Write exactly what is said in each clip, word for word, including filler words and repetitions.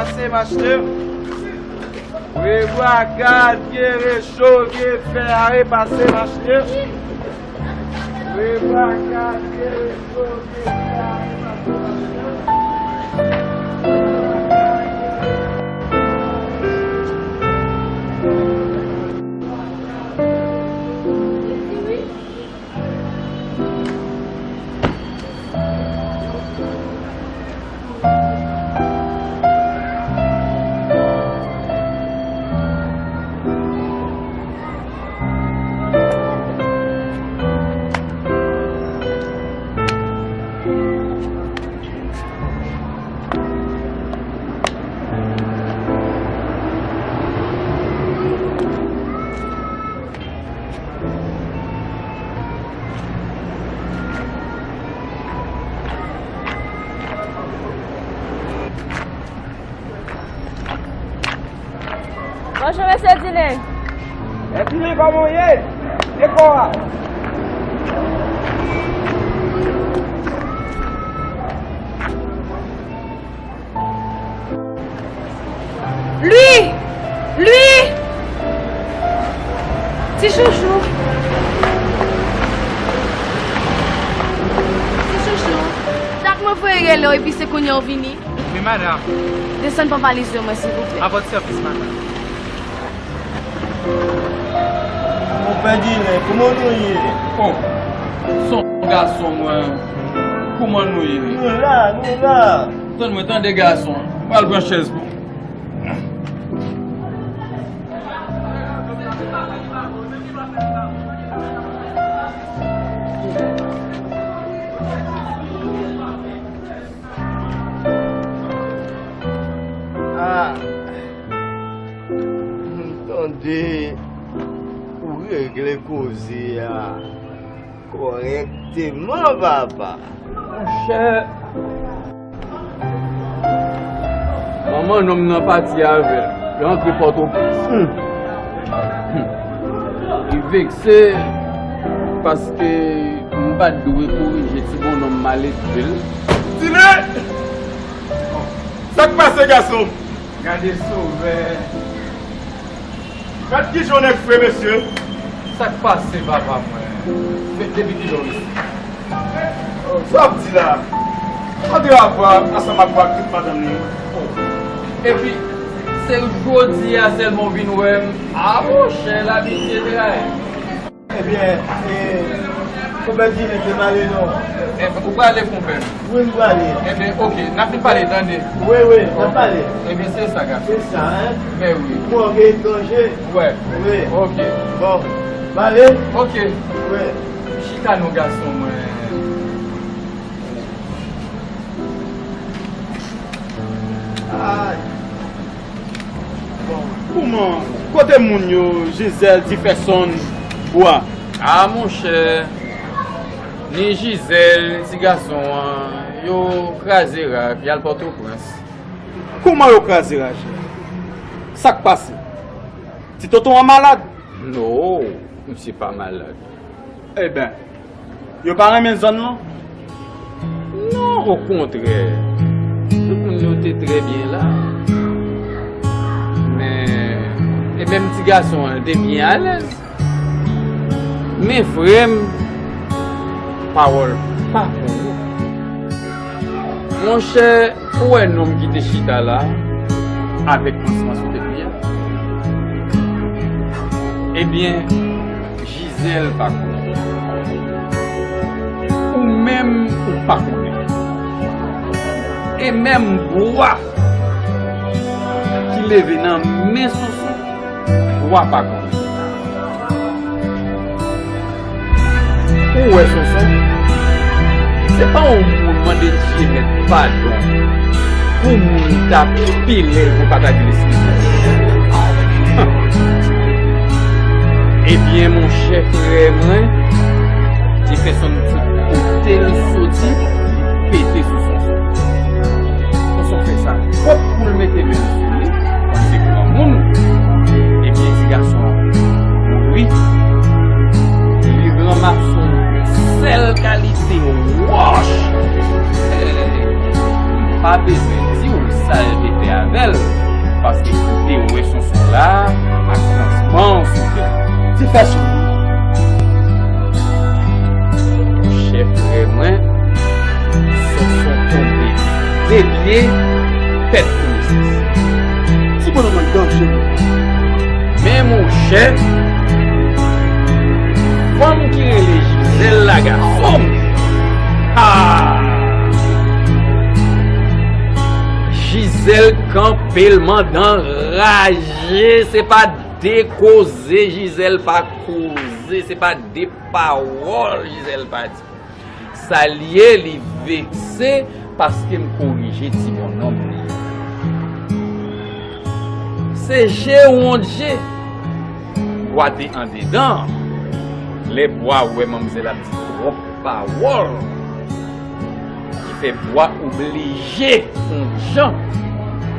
Pase mache. Wi, bwa gad, gen recho, gen fè a repase mache. Wi, bwa gad, gen recho, gen fè a repase mache. Bonjou, mesye Dilen. Mesye Dilen, kòman w ye? E kò a? Lwi! Lwi! Ti chouchou. Ti chouchou. Dat mwen voye rele w epi se kounye a w vini. Wi, madanm. Desann pran valiz mwen, silvouplè. A vòt sèvis, madanm. Mon pè Dilen, kòman nou ye? Oh, son gason mwen. Kòman nou ye? Nou la, nou la. Tann mwen, tande gason. Pral pran chèz pou. Ah, m tande ou regle koze a kòrèkteman, papa. Monchè, manman nonm nan pati avè l, yo antre Pòtoprens. Hmm. Hmm. Li vekse paske m pa t dwe korije ti bonnonm maledve l. Dilen! Sa k pase, gason? Gade sovè. Gad kijan yon nèg fre, mesye. Sa k pase, papa mwen? Depi kilè w isi? Sa w ap di la? Antre avwa ansanm ak bwa ak tout madanm li. Epi, se jodi a sèlman w vin wè m? A, monchè, labitye trayi. Ebyen, e, konpè Dilen te pale non. Enben, ou prale, konpè? Wi, m prale. Enben, oke, n ap vin pale, tande. Wi, wi, n ap pale. Ebyen, se sa, gason. Se sa, en? Men wi. Mòg etranje. Wi. Wi. Oke. Bon, pale. Oke. Wi. Chita non, gason mwen. Ay. Bon, kòman? Kote moun yo, Gisèle, Jefferson, bwa? A, monchè, ni Gisèle, ni ti gason an, yo kraze rak, y al Pòtoprens. Kòman yo kraze rak? Sa k pase? Ti tonton an malad? Non, misye pa malad. Eben, yo pa renmen zòn lan? Non, okontrè. Tout moun yo te trè byen la. Men, e menm ti gason an, li te byen alèz. Men frè m, pawòl pa konnen. Monchè, ou wè nonm ki te chita la, avèk pansman sou tèt li a? Ebyen, Gisèle pa konnen. Ou menm, ou pa konnen. E menm bwa ki leve nan men Sonson, bwa pa konnen. Ou wè, Sonson, se pa yon moun mande Dye Mèt padon pou moun t ap pile l pou pa ta gen lespri. Ebyen, monchè, frè mwen, Jefferson di kote l soti, li pete sou Sonson. Sonson fè sa twòp pou l mete men l sou li, paske granmoun, ebyen, ti gason an mouri. Li ranmase yon sèl kalite wòch. M pa bezwen di w sa l te fè avè l. Ebyen, pèt konesans. Ti bonnonm nan danjere. Men monchè, fanm ki rele Jizèl la, gason m. Ha! Jizèl kanpe l mandan raje, se pa de koze Jizèl pa koze, se pa de pawòl Jizèl pa di. Sa l ye, li vekse paske m korije ti bonnonm li. Se je wonje. Bwa te andedan. Lè bwa wè manmzèl ap di twòp pawòl, ki fè bwa oblije fè yon jan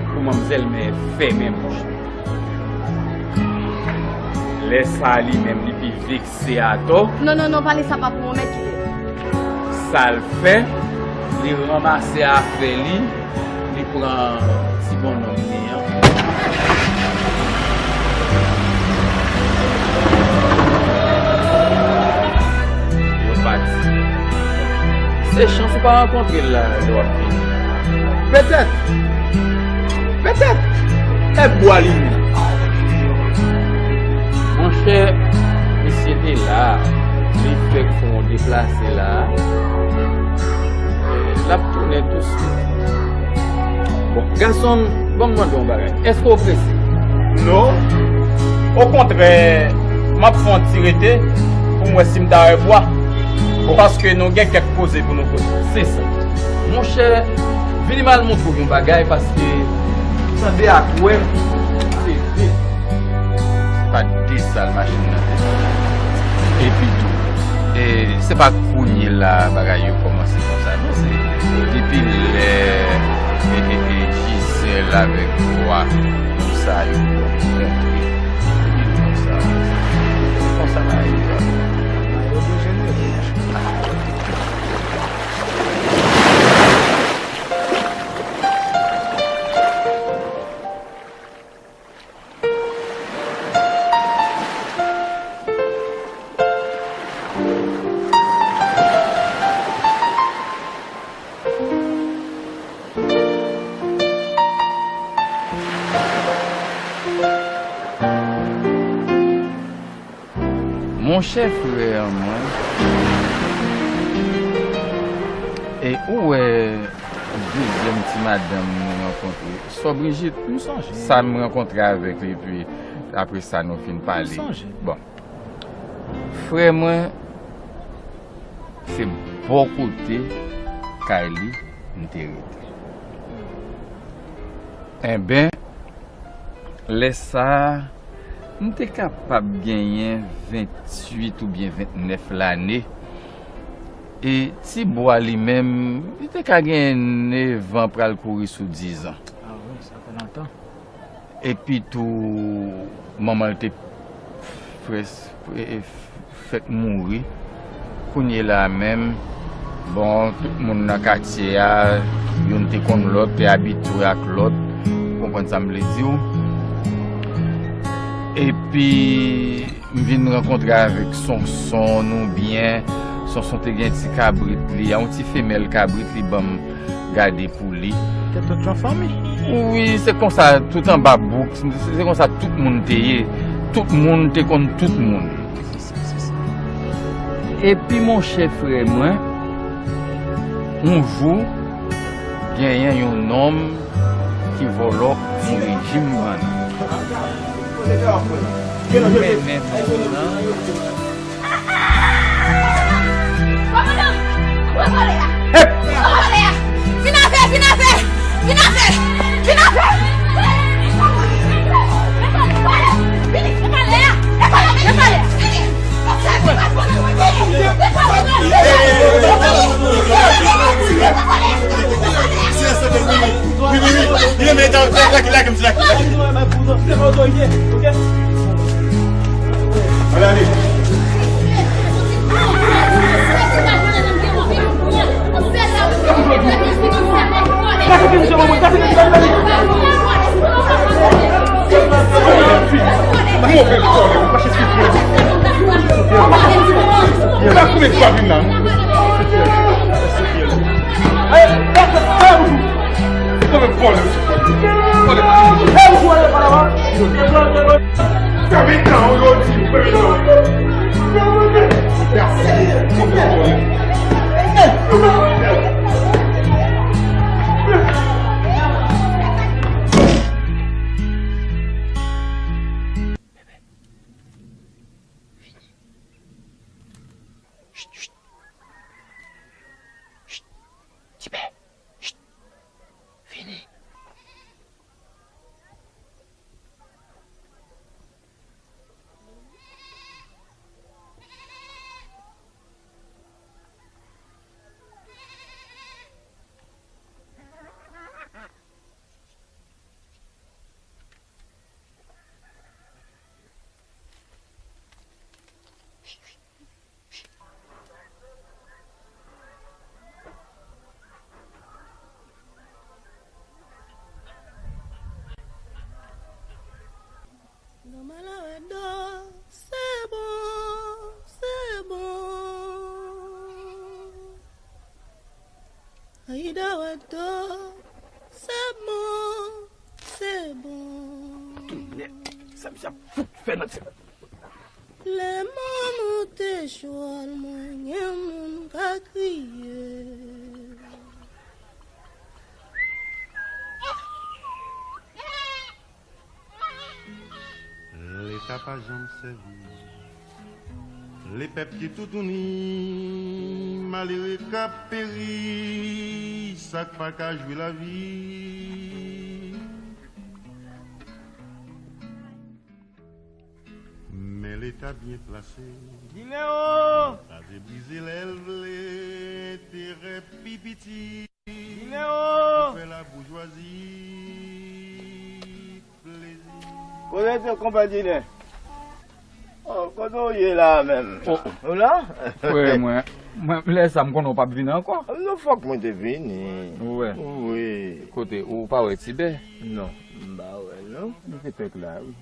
pou manmzèl men fèmen bouch li. Lè sa a li menm li pi vekse atò. Non, non, non, pale sa pa pou mwen, mèt kite. Sa l fè, li ranmase afè li, li pran ti bonnonm li an. Yo pati. Se chans ou pa rankontre l la lè w ap vini. Petèt. Petèt. E bwa li menm. Monchè, misye te la. Li fèk fè yon deplase la. L ap tounen tou swit. Bon, gason m, ban m mande w yon bagay. Èske w prese? Non. Okontrè, m ap fè yon ti rete pou m wè si m ta wè bwa. Bon. Paske nou gen kèk koze pou nou koze. Se sa. Monchè, vini m al montre w yon bagay paske tande ak wè, se de. Se pa de sal machin nan te. Epi tou, e, se pa kounye la bagay yo kòmanse konsa, non. Se depi lè, e, e, e, Jizèl avèk Wa, konsa yo kontre. Epi konsa, se konsa bagay yo ap. Monchè frè mwen, e ou wè dezyèm ti madanm nou rankontre, Sò Brijit, m sonje sa m rankontre avèk li, epi apre sa nou fin pale. M sonje. Bon. Frè mwen, se bò kote kay li m te rete. Enben, lè sa a, m te kapab genyen venntuit oubyen ventnèf lane. E ti bwa li menm, li te ka genyen nèf an, pral kouri sou diz an. Ah wi, sa fè lontan. Epi tou, manman l te près-, e, e, fèk mouri. Kounye la a menm, bon, tout moun nan katye a, youn te konn lòt, te abitye ak lòt, ou konprann sa m vle di w. Epi, m vin rankontre avèk Sonson, nou byen. Sonson te gen ti kabrit li, yon ti femèl kabrit li ban m gade pou li. Te tout yon fanmi. Wi, se konsa, tout anba bouk, se, se konsa tout moun te ye. Tout moun te konn tout moun. Se sa, se sa. Epi, monchè frè mwen, yon jou, genyen yon nonm ki vòlò yon rejim bannann. Li mennen moun nan. Kòmandan, pran vòlè a. Pran vòlè a. Vin avè, vin avè, vin avè, vin avè. Vini, vin vòlè a. E vòlè, e vòlè. Vini. Vini, vini, vini, vini, men, lage, lage, lage, lage. Ale, ale. Ch, ch. Ch. Tibè. Ch. Vini. Nan malawè do, se bon, se bon. Ayida wè do, se bon, se bon. Tounè, sa misye ap fout fè nan tèt. Lè manman te chwal mwen, gen moun ka kriye. Leta pa janm sèvi. Lepèp ki toutouni, malere k ap peri, sa k pa ka jwi lavi. Men Leta byen plase. Dineo! Kraze brize lè l vle, enterè pi piti. Dineo! Pou fè laboujwazi plezi. Kote w te konpè Dinè? Oh, kote w ye la menm? Oh. Ou la? Frè mwen, mwen, lè sa m konnen w p ap vin ankò. Non, fòk mwen te vini. Ou wè? Wi. Kote, ou pa wè Tibè? Non, m pa wè non. Li petèt la, wi.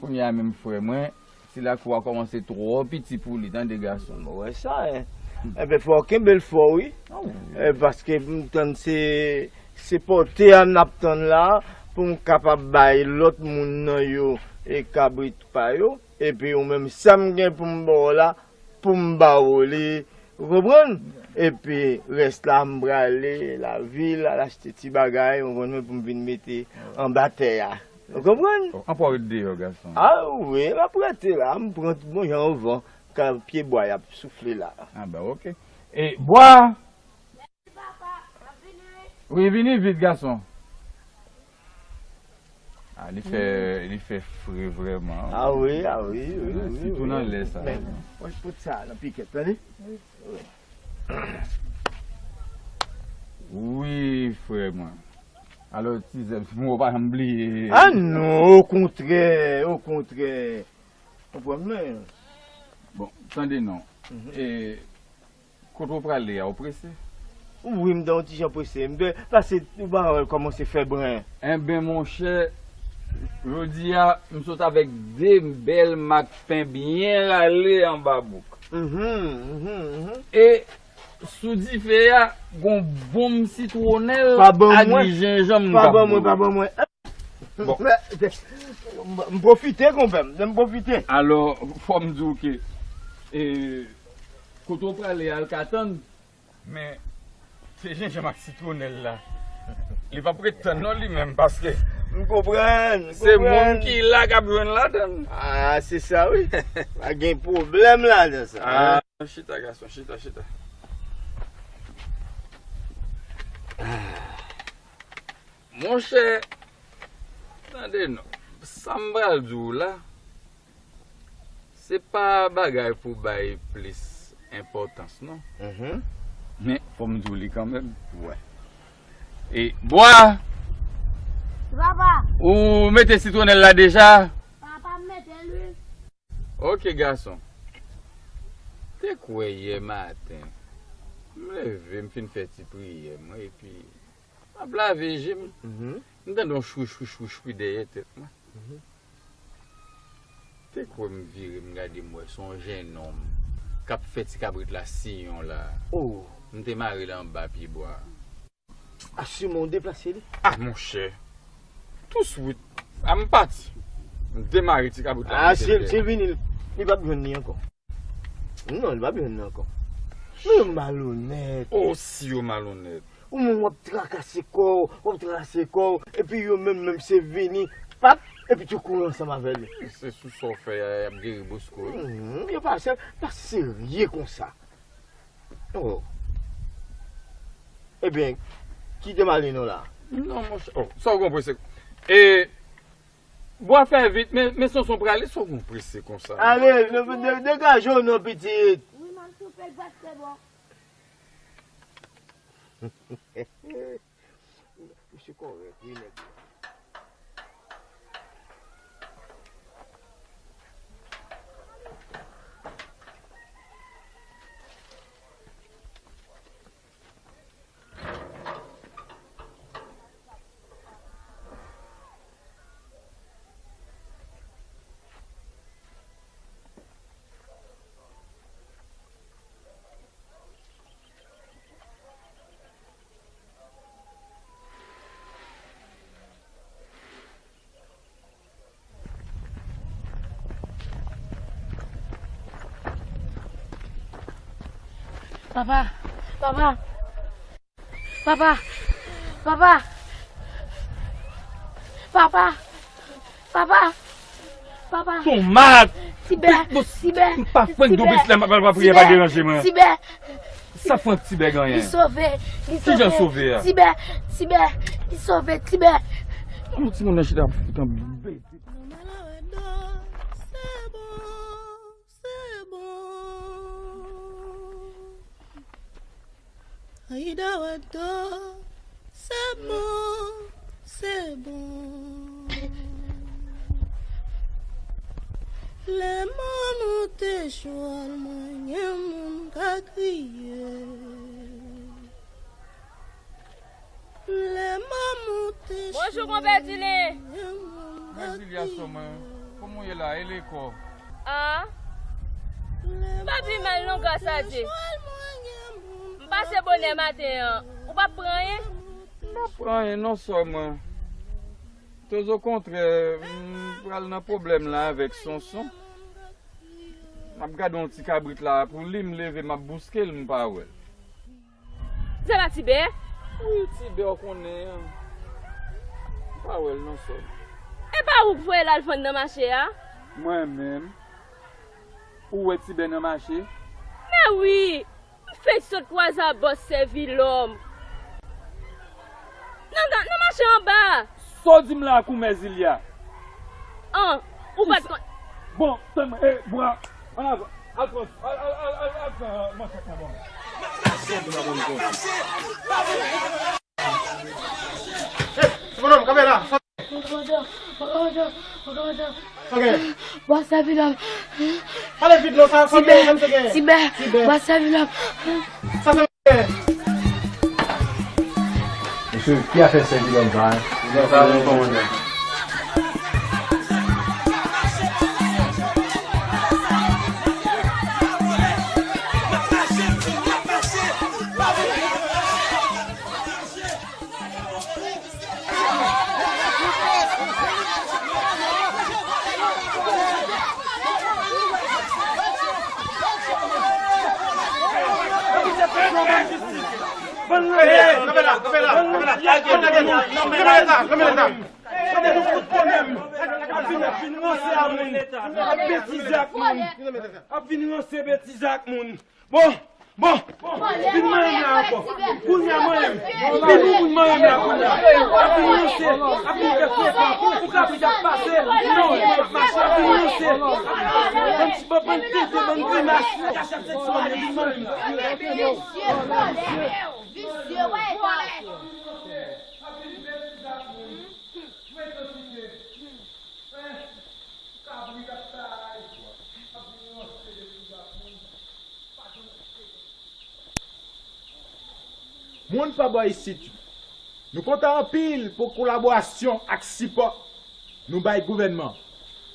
Kounye a menm frè mwen, ti lakou a kòmanse twò piti pou li, tande gason. M wè sa, en. Enben, fò w kenbe l fò, wi. Ah, wi. Eh, paske m tann se, se pòte a n ap tann la, pou m kapab bay lòt moun nan yo, e kabrit pa yo. Epi ou menm, sa m gen pou m ba w la, pou m ba w li, ou konprann? Epi rès la, m prale lavil, al achte ti bagay, ou konprann, pou m vin mete anba tè a. Ou konprann? Oh, anpwa w ret deyò, gason. Ah wi, m ap rete la, m pran bon jan yon van, kan pye bwa y ap soufle la. Ah, ben, ok. E bwa! Wi, vini vit, gason. Ah, li fè, li fè fre vrèman. Ah wi, ah wi, wi, wi, sitou nan lè sa. Men, mwen pot sa nan pikèt, tande? Wi, frè mwen. Alò, ti zèb, si mwen pa janm bliye. Ah non, okontrè, okontrè. Ou konprann mwen? Bon, tande non. Mhm. E, kote w prale a, ou prese? Wi, m t on ti jan prese. M te pase, ou pa wè l kòmanse fè bren. Enben, monchè, jodi a, m sot avèk de bèl mak pen byen rale anba bouk. Mhm, mhm, mhm. E sou dife a, gon bonm sitwonèl ak jenjanm k ap bouyi. Pa ban mwen, pa ban mwen. Bon. M pwofite, konpè m, m pwofite. Alò, fò m di w ke, e, kote w prale a, l ka tann, men se jenjanm ak sitwonèl la. Li p ap ret tann non, li menm, paske m konprann, m konprann. Se moun ki la k ap jwenn ladann. Ah, se sa, wi. Pa gen pwoblèm ladan sa. Ah, chita, gason, chita, chita. Monchè, tande non. Sa m pral di w la, se pa bagay pou bay plis enpòtans, non. Mhm. Men, fò m di w li kanmenm. Wè. E, bwa! Papa! Ou mete sitwonèl la deja? Papa, m mete l, wi. Ok, gason. Te kwè yè maten, m leve, m fin fè ti priyè mwen, epi m ap lave je m. Mhm. M tande yon chwi, chwi, chwi, chwi dèyè tèt mwen. Mhm. Te kwè m vire, m gade, m wè se yon jennonm k ap fè ti kabrit la siyon la. Oh. M te mare l anba pye bwa. Asime w deplase li. Ah, monchè. Touswit. A, m pati. M demare ti kabrit la. Ah, si, si l vini, li p ap jwenn li ankò. Non, li p ap jwenn li ankò. Men yo malonèt. Oh, si yo malonèt. Ou menm w ap trakase kò w, w ap trakase kò w, epi yo menm, menm se vini, pap, epi tou kouri ansanm avè li. Se sou sa w fè a, y ap geri bousko wi. Mhm, yo pa se, pa serye konsa. Oh. Ebyen, kite m ale non la. Non, monchè. Oh, sa w gon prese. E, bwa fè vit, men, men Sonson prale, sa w gon prese konsa. Ale, de, de, degaje w non, pitit. Wi, m ap soupe l, pastè, bon. Misye kòrèk, wi, nèg la. Papa, papa, papa, papa, papa, papa, papa. Papa. Ton mat. Tibè, Tibè, m pa fwenk Tibè, doubis la, m ap priye, pa Tibè, deranje mwen. Tibè. Sa fwenk Tibè genyen? Li sove, li sove. Kijan sove a? Tibè, Tibè, li sove, Tibè. Yon timoun nan chita ap fout an bete. Mwen la wè do, se bon, se bon. Aida wè do, se bon, se bon. Lè mò moute chwal mwen, gen moun ka kriye. Lè mò moute chwal mwen, gen moun ka kriye. Bonjou, konpè Dilin. Konpè Dilin, sè mwen. Kòman w ye la? E lekò? Ah. M pa pi mal non, gras a Dye. M pase bonè maten an. Ou p ap pran anyen? M p ap pran anyen non, sè mwen. Tozokontrè, m pral nan pwoblèm la avèk Sonson. M ap gade yon ti kabrit la pou li, m leve, m ap bouske l, m pa wè l. Se pa Tibè? Wi, Tibè, w konnen an. M pa wè l non, sè m. E pa ou k voye l al vann nan mache a? Mwen menm. Ou wè Tibè nan mache? Men wi! M fenk sot kwaze a bòs Sèvilòm. Nan, nan, nan mache anba. Sa w di m la, koumè Zilya? An, ou pa t konn. Bon, tann mwen, e, bwa, ann avan, al pran, al, al, al, al, al pran manchèt la ban mwen. Hey, ti bonòm, kanpe la. Sa gen? Bwa Sèvilòm. Pale vit non, sa, sa gen, sa gen. Tibè, Tibè, Tibè. Bwa Sèvilòm. Sa gen. Mesye, ki afè Sèvilòm sa, hein? Sa, yon kòmandè. Ap vin ranse a moun. Ap vin ranse betize ak moun. Ap vin ranse betize ak moun. Bon, bon, vin manyen m la ankò. Kounye a manyen m. Vin moun manyen m la kounye a. Ap vin ranse, ap vin fè frekan. Ou kabrit ap pase. Non, ou ap mache, ap vin ranse. Bann ti, bann, bann tenten, bann grimas. Vin manyen m la. Moun pa bò isit yo, nou kontan anpil pou kolaborasyon ak sipò nou bay gouvènman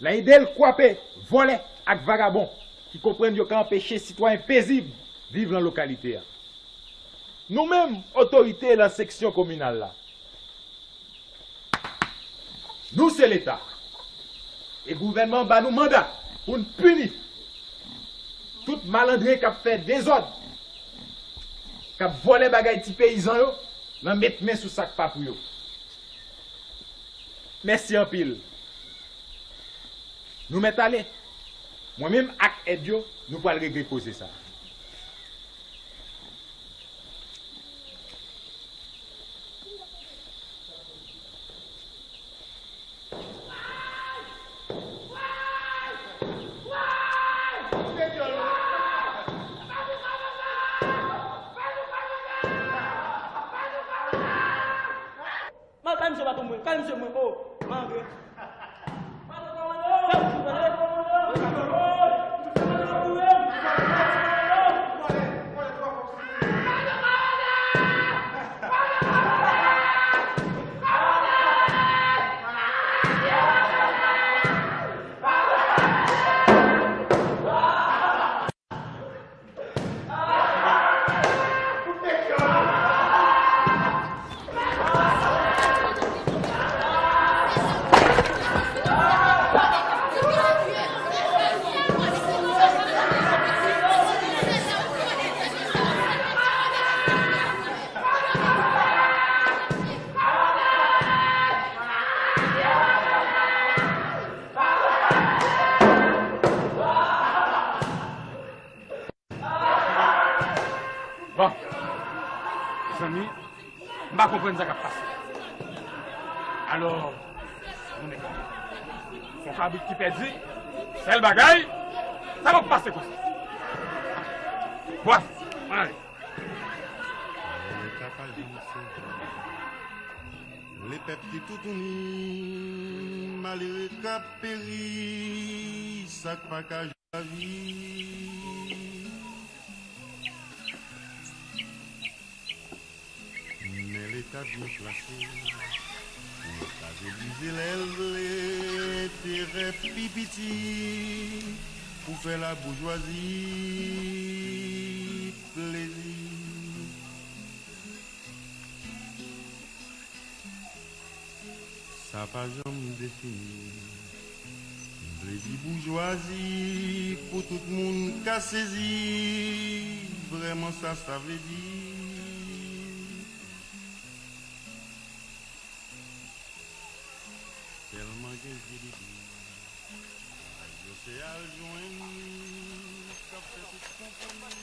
lan ede l kwape vòlè ak vagabon ki konprann yo ka anpeche sitwayen pezib viv lan lokalite a. Nou menm, otorite nan seksyon kominal la, nou se Leta. E gouvènman an ba nou manda pou n pini tout malandren k ap fè dezòd, k ap vòlè bagay ti peyizan yo, nan met men sou sa k pa pou yo. Mèsi anpil. Nou mèt ale. Mwen menm ak èd yo, nou pral regle koze sa a. Mal kay misye baton mwen, kay misye mwen, o, mangre. Bon, mezanmi, m pa konprann sa k ap pase. Alò, yon nèg, yon kabrit ki pèdi, sèl bagay, sa p ap pase konsa. Bon, ann ale. Leta pa janm sove. Lepèp ki toutouni, malere k ap peri, sa k pa ka jwenn lavi. Men Leta byen plase pou l stabilize lè l vle enterè pi piti pou fè laboujwazi plezi. Sa pa janm defini. M vle di boujwazi pou tout moun ka sezi vrèman sa sa vle di. Tèlman gen vye debri, yo se al jwenn k ap fè tout konprann.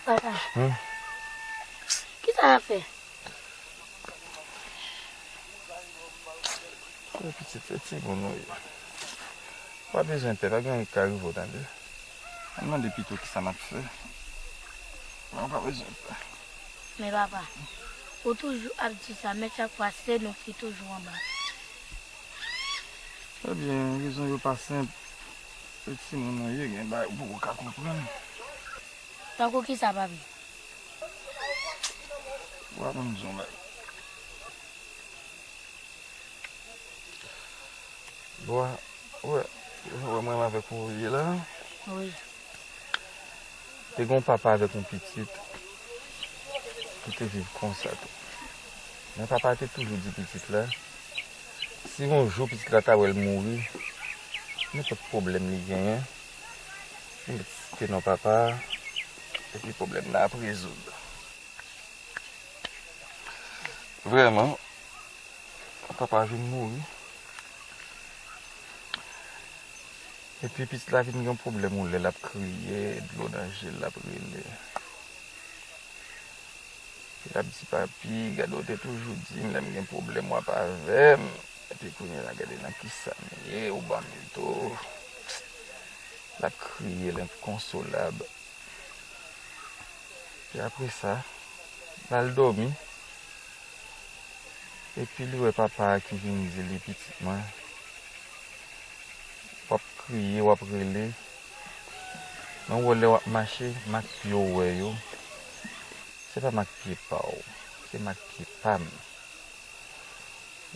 Papa, hmm? Kisa w ap fè? Fè pitit, se timoun ou ye. Pa bezwen pè, pa gen anyen ki ka rive w, tande. Ann mande pito kisa n ap fè. Ou pa bezwen pè. Men papa, ou toujou ap di sa, men chak fwa se nou ki toujou anba. Ebyen, rezon yo pa senp. Se timoun nou ye, gen bagay ou poko ka konprann. Tankou kisa, papi? Wa ban m di yon bagay. Bwa, ou wè, ou wè mwen avèk ou ye la. Wi. Te gen yon papa avèk yon pitit ki te viv konsa tou. Men papa te toujou di pitit la, si yon jou pitit la ta wè l mouri, nenpòt pwoblèm li genyen, li mèt site non papa a, epi pwoblèm nan ap rezoud. Vrèman, papa vin mouri. Epi pitit la vin gen pwoblèm, ou lè l ap kriye, dlo nan je l, l ap rele. Epi l ap di, "Papi, gade w te toujou di m lè m gen pwoblèm w ap avè m. Epi kounye a la gade nan kisa m ye, ou ban m do." L ap kriye, l enkonsolab. Epi apre sa, l al dòmi. Epi li wè papa a ki vin di li, "Pitit mwen, w ap kriye, w ap rele. Men w wè lè w ap mache, mak pye w wè yo, se pa mak pye pa w, se mak pye pa m.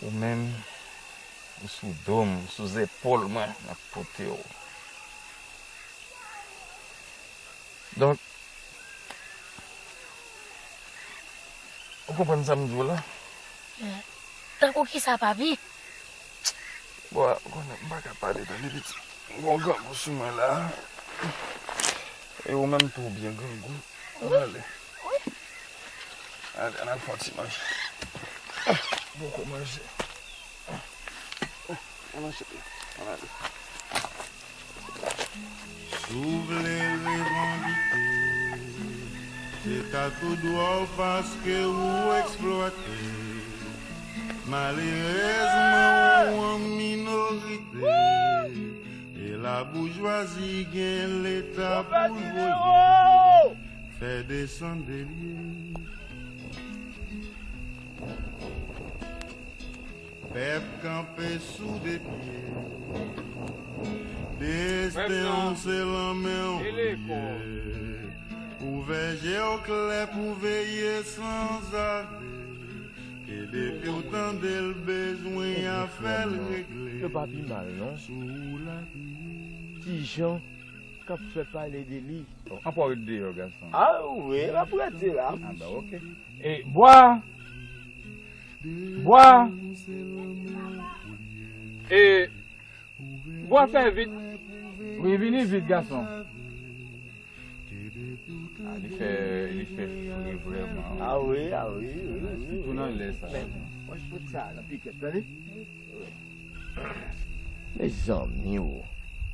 Ou menm, ou sou do m, sou zepòl mwen, m ap pote w." Donk, Ou konprann sa m di w la? Tankou kisa, papi? Bwa, ou konnen m pa ka pale tande pitit. Gon grangou sou mwen la. E ou menm tou, ou byen grangou. Ann ale. Ale, ann al fè yon ti manje. Poko manje. Ann ale, cheri. Ann ale. Si w vle revan bite, se ta tou dwa w paske ou eksplwate. Malerezman, ou an minorite. E laboujwazi gen leta pou l voye fè desann delye. Pèp kanpe sou de pye. Desten w se lan men w li ye. Ouvè je w klè pou veye sanzave. Ke depi w tande l bezwen afè l regle. Yo pa pi mal, non. Sou ou l apiye. Ti Jan k ap fè pale de li. An pa w ret deyò, gason. A wi, l ap rete la. A, ben, oke. E, bwa! Bwa! E, bwa, fè vit. Wi, vini vit, gason. A, li fè, li fè fre vrèman. A wi, a wi, wi, wi. Sitou nan lè sa. Men, mwen, fout sa nan pikèt, tande? Mezanmi, o,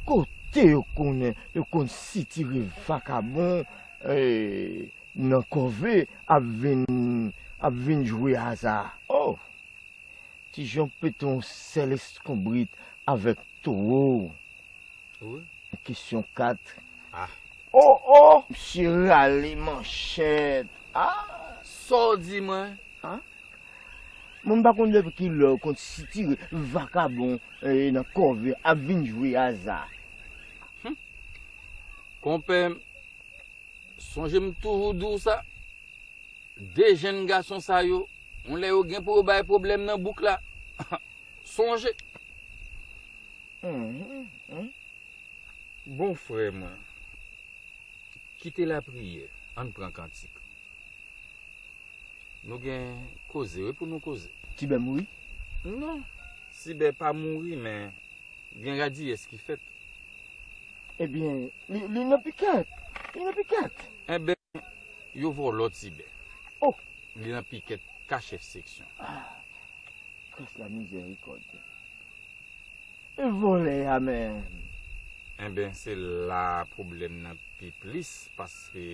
kote yo konnen, yo konn sitire vakabon, eh, nan kòve ap vin, ap vin jwe aza. Oh! Ti Jan pete yon sèl eskonbrit avèk towo. Wi. Kesyon kat. Ah. Oh, oh! Misye rale manchèt. Ah! Sa w di mwen? Ah? Mwen m pa konn depi kilè w konn sitire vakabon, eh, nan kòve ap vin jwe aza. Hmm. Konpè, sonje m toujou di w sa. De jenn gason sa yo, yon lè yo gen pou yo bay pwoblèm nan bouk la. Sonje. Mhm, mhm. Bon frè mwen, kite lapriyè, ann pran kantik. Nou gen koze, wi, pou nou koze. Tibè mouri? Non, Tibè pa mouri, men gen radiyès ki fèt. Ebyen, li, li nan pikèt. Li nan pikèt. Enben, yo vòlò Tibè. Oh! Li nan pikèt ka chèf seksyon. Ah, Kris la mizèrikòd. E vòlè a menm? Enben, se la pwoblèm nan pi plis, paske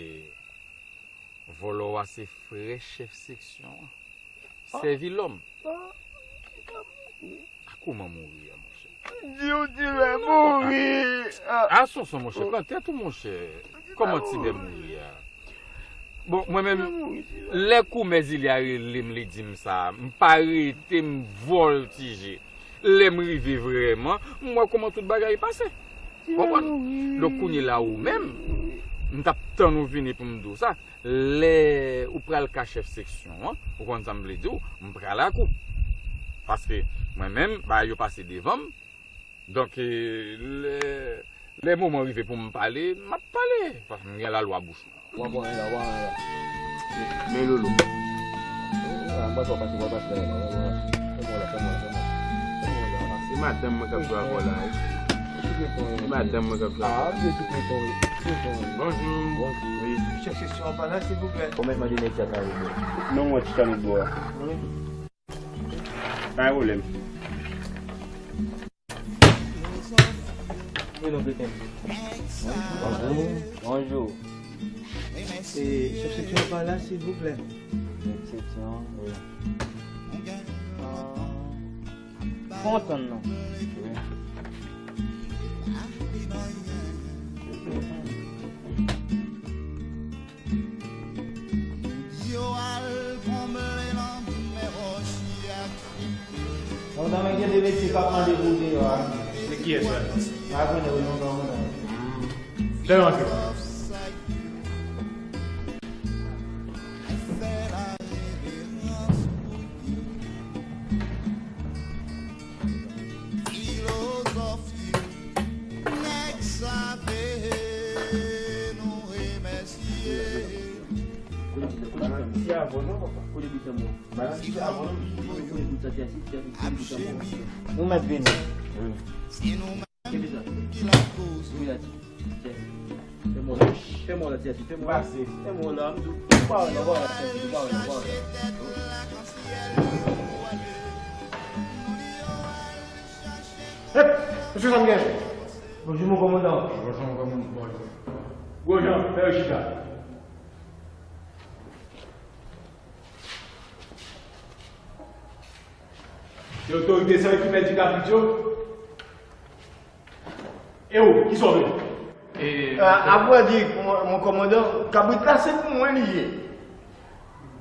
vòlò a se frè chèf seksyon an. Ah. Sèvi lòm. Ah, li pa mouri. A kouman mouri a, monchè? Di w di lè mouri. Ah. A Sonson, monchè, pran tèt ou, monchè. Kòman Tibè mouri a? Bon, mwen menm, lè koumè Zilya rele m, li di m sa, m pa rete, m vòltije. Lè m rive vrèman, m wè kòman tout bagay pase. Konprann? Donk, kounye la, ou menm, m t ap tann ou vini pou m di w sa. Lè ou pral ka chèf seksyon an, ou konn sa m vle di w, m pral ak ou. Paske mwen menm, bagay yo pase devan m. Donk, e, lè, lè moman rive pou m pale, m ap pale. Paske m gen lalwa bouch mwen. W ap wè la, w ap wè la. Men Lolo. A, m pa twò pase, w ap pase la, w ap wè la. Fè mwen la, fè mwen la, fè mwen la. Fè mwen la. Se madanm mwen k ap jwe avè w la, wi. Se madanm mwen k ap jwe avè w. A, se tout letan, wi. Tout letan, wi. Bonjou. Bonjou. Wi. Chèf seksyon an pa la, silvouplè. Kòman mande nèg sa kare bò? Non, mwen chita nan bò a. Wi. Pa gen pwoblèm. Wi, non, pete. Bonjou. Bonjou. E, chèf seksyon an pa la, silvouplè. Chèf seksyon, wi. Fon tann non. Wi. Yo al konble lanmè wòch ak. Lontan mwen gen de mesye k ap mande pou deyò a. Se kiyès sa? Pa konnen wi, lontan mwen la. Fè yo antre. Filozòf yo, nèg sa peye nou remèsye. Kote pitit lan, kote pitit lan? Ti avò non, papa. Kote pitit lan, Madan ki fè avan nou, nou konnen tout sa, ti asid, ti asid, ti asid, ti asid. Nou mèt vini. Kenbe sa. Wi, la, ti. Fè mò la. Fè mò la, ti asid, fè mò la. Pase. Fè mò la, m di w. Pa wè, pa wè, pa wè, pa wè. Hep! Mesye Sanguin! Bonjou, mon kòmandan. Bonjou, mon kòmandan. Bonjou. Gwo Jan, fè yo chita. Se otorite sa yo ki pèdi kabrit yo? E ou, kisa w vle? E, a, apre di, mon, mon kòmandan, kabrit la se pou mwen li ye.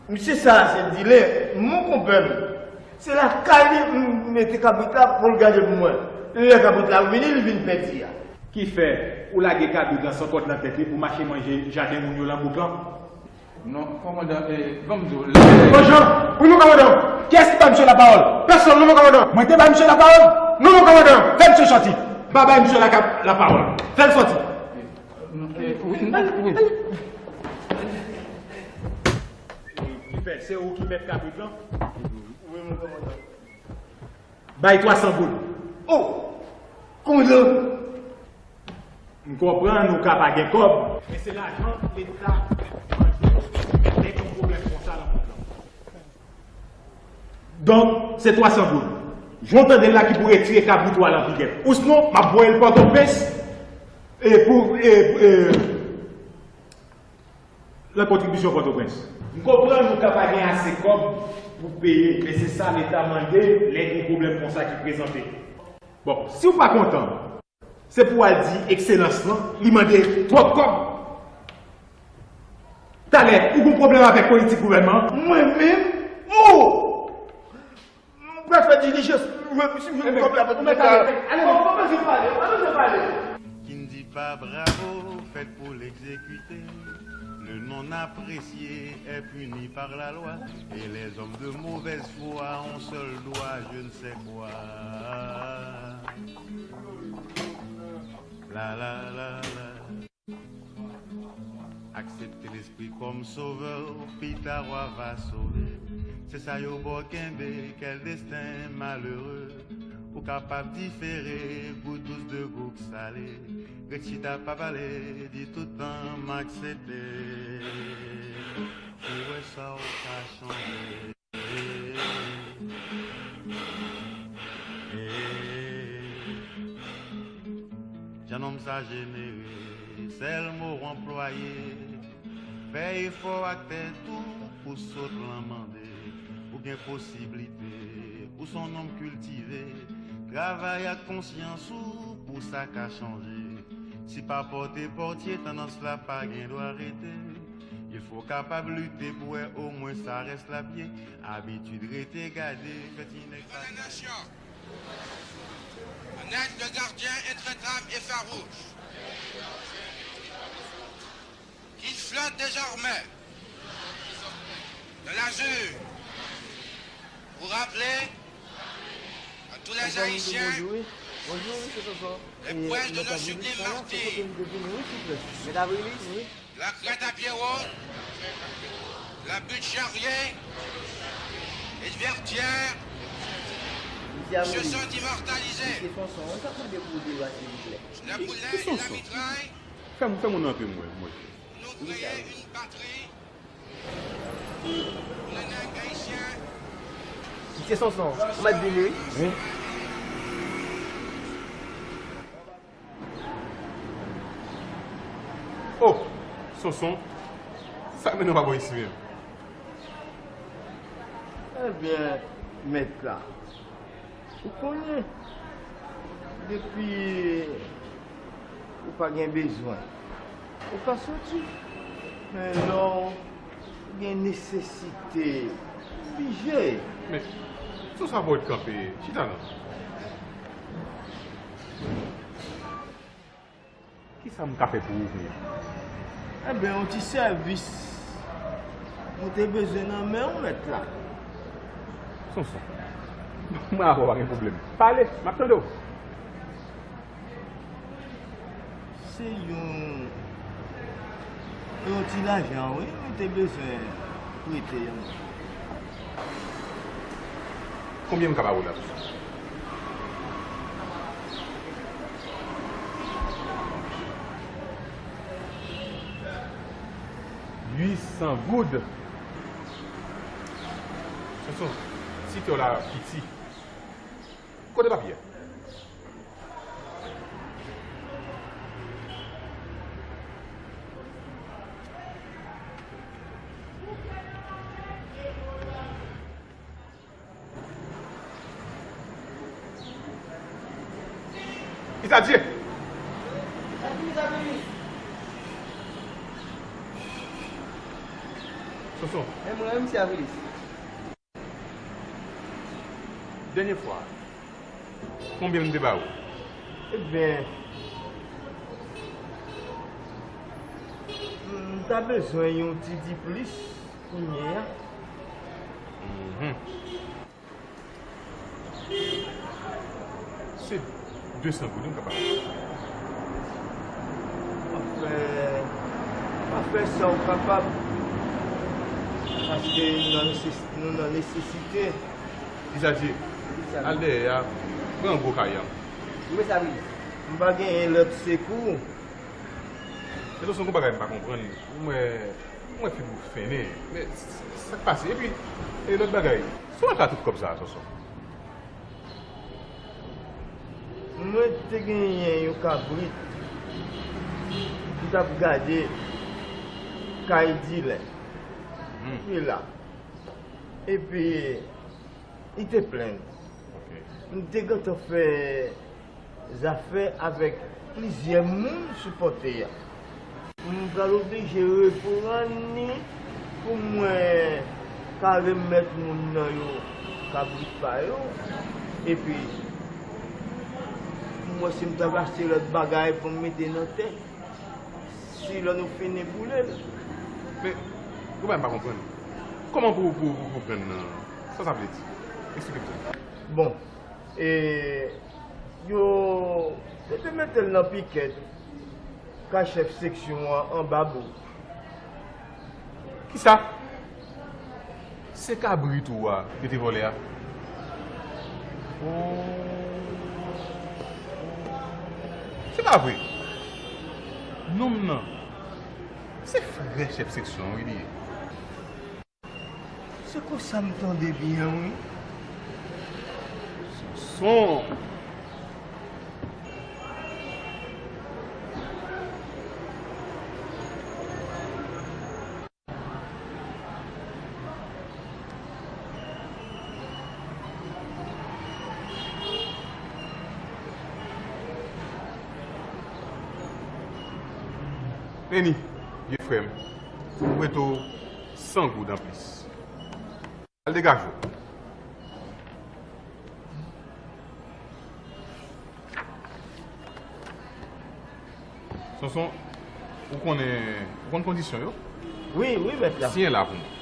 Misye sa a se dilè, mon konpè m. Se lakay li m mete kabrit la pou l gade pou mwen. Lè kabrit la vini, li vin pèdi a. Ki fè ou lage kabrit lan san kòd nan tèt li pou mache manje jaden moun yo lan bouk lan? Non, kòmandan, e, ban m di w, lè... Gwo Jan, wi, mon kòmandan. Kiyès ki bay misye lapawòl? Pèsonn, non, mon kòmandan. Mwen te bay misye lapawòl? Non, mon kòmandan. Fè misye sòti. Pa bay misye la, lapawòl. Fè l sòti. E, wi, wi. Ki fè, se ou ki mèt kabrit lan? Wi, mon kòmandan. Bay twa san goud. O! Kòmandan! M konprann ou ka pa gen kòb, men se lajan Leta mande lè gen yon pwoblèm konsa nan bouk lan. Donk, se twa san goud. Jan w tande l la ki pou retire kabrit ou a lan pigèt. Ousnon, m ap voye l Pòtoprens, e pou, e, e, lan kontribisyon Pòtoprens. M konprann ou ka pa gen ase kòb pou peye, men se sa Leta mande lè gen pwoblèm konsa ki prezante. Bon, si w pa kontan, se pou w al di Ekselans lan, li mande twòp kòb. Talè, ou gen pwoblèm avèk politik gouvènman an? Mwen menm? O! M pral fè dilijans pou jwenn, pou jwenn kòb la pou mèt ale. Ale, bon, pa bezwen pale, pa bezwen pale. Qui ne dit pas bravo, fait pour l'exécuter. Le non apprécié est puni par la loi, et les hommes de mauvaise foi ont seul droit, je ne sais quoi. La, la, la, la. Aksepte Lespri kòm Sovè, pita w a va sove. Se sa yo ba w kenbe, kèl desten malere. Ou kapab difere, gout dous de gout salé. Ret chita pa pale, di tout tan m aksepte. Pou wè sa w ka chanje. Jan nonm sa jenere, sèl mo w anplwaye. Fè efò ak tèt ou pou sot lan mande. Ou gen posiblite, ou s on nonm kiltive. Travay ak konsyans ou pou sa ka chanje. Si pa pòte pòtye, tandans la pa gen dwa rete. Il faut kapab lite pou wè omwen sa rès la pye. Abitid rete gade fè ti nèg pa. Pandan nasyon, un aigle gardien intraitable et farouche, qui flotte désormais dans l'azur pour rappeler à tous les Haïtiens les princes de nos sublimes martyrs. La Crête à Pierrot, la butte Charrier et Vertières se sont immortalisés. Sous la boulette et la mitraille, nous créer une patrie pour les nègres haïtiens. Misye Sonson, ou mèt vini, wi. Wi. Oh, Sonson, sa k mennen w pa bò isi menm? Ebyen, mèt la, ou konnen, depi ou pa gen bezwen, ou ka soti. Men lè w gen nesesite, ou blije. Men, sou sa pou w kanpe, chita non. Kisa m ka fè pou ou kounye a? Ebyen, yon ti sèvis mwen te bezwen nan men w, mèt la. Sonson, mwen avè w pa gen pwoblèm. Pale, m ap tande w. Se yon, yon ti lajan, wi, mwen te bezwen prete yon. Konbyen m ka ba ou la, Sonson? Uit san goud. Sonson, ti kè w la piti. Kote papye a? Isadye! Sonson. E mwen, misye Avilis. Dènye fwa, konbyen m te ba ou? Ebyen, m ta bezwen yon ti di plis kounye a. Mhm. Se de san goud wi m ka ba ou. W ap fè, w ap fè sa w kapab. Paske nou nan neses-, nou nan nesesite. Isadye, al dèyè a, pran gwo kay an. Wi, sa vle di, m pa genyen lòt sekou. Se yon bagay m pa konprann. M wè, m wè figi w fennen. Men, s-, s-, sa k pase? Epi, e lòt bagay, sa w al fè ak tout kòb sa a, Sonson? Mwen te genyen yon kabrit m t ap gade kay dilè. Hmm. Li la. Epi, li te plen. Ok. M te gentan fè zafè avèk plizyè moun sou pòte a. M pral oblije reprann li pou mwen ka remèt moun nan yo kabrit pa yo. Epi, pou m wè si m ta achte lòt bagay pou m mete nan tè. Si lè nou fini boule l. Men, yon bagay m pa konprann. Kòman pou, pou, pou, pou pran nan? Sa sa vle di? Eksplike m sa. Bon, e, yo, yo te mete l nan pikèt kay chèf seksyon an anba bouk. Kisa? Se kabrit ou a yo te vòlè a? Oh. Se pa vre. Nonm nan, se frè chèf seksyon an wi li ye. Se konsa m tande byen wi. Sonson. Meni, vye frè m, m prete w san goud anplis. Al degaje w. Sonson, ou konnen, ou konn kondisyon yo? Wi, wi, mèt la. Siyen la pou mwen.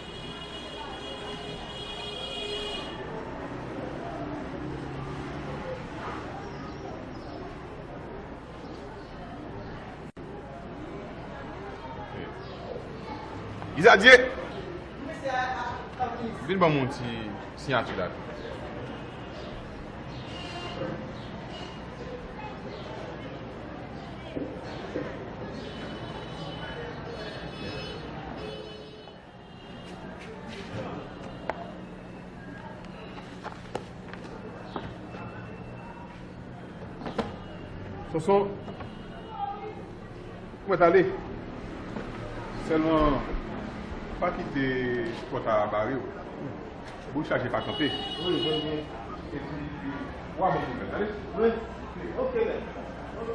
Isadye! Vin ban m yon ti siyati la tou. Sonson, ou mèt ale. Sèlman, pa kite pòt a bare w. Boul chaje pa kanpe. Wi, wi, wi. Epi, w a bon pou mèt ale. Wi. Ok, mèt. Ok.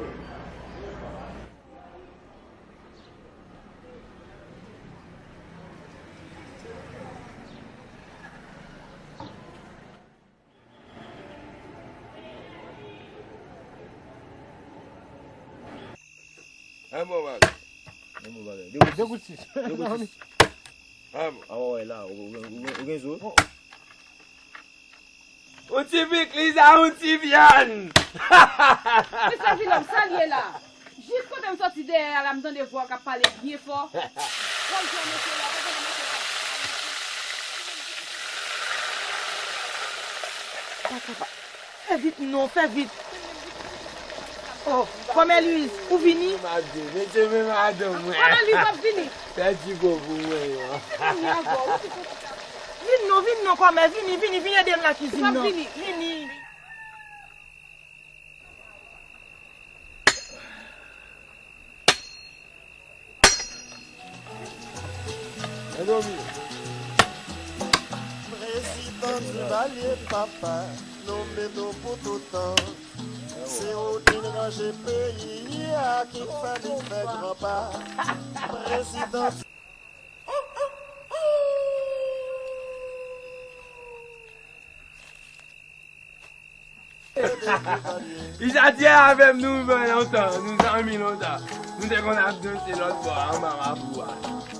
An bon bagay. An bon bagay. De gout sis. De gout sis. An bon. An wè la, ou, ou, ou, ou gen zo. Yon ti pikliz a yon ti vyann. Mesye Vilòm, sa l ye la? Jis kote m sòti dèyè a la, m tande vwa w k ap pale byen fò. Wòl jwè mesye la, pa tande mesye k ap pale. Papa, fè vit non, fè vit. Oh, kòmè Louise, ou vini? Madanm, mesye, men madanm mwen. Kòmè Louise ap vini. Fè ti po pou mwen, non. Vini non, vini non, kòmè, vini, vini, vini ede m nan kizin nan. Vini, vini. Mezanmi. Président Duvalier, papa, nou mete w pou tout tan. Se ou ki ranje peyi a, ki fè li fè gran pa. Président. Izadye avè m, nou rive lontan, nou zanmi lontan. Nou te konn ap danse lòt bò a, anba mapou a.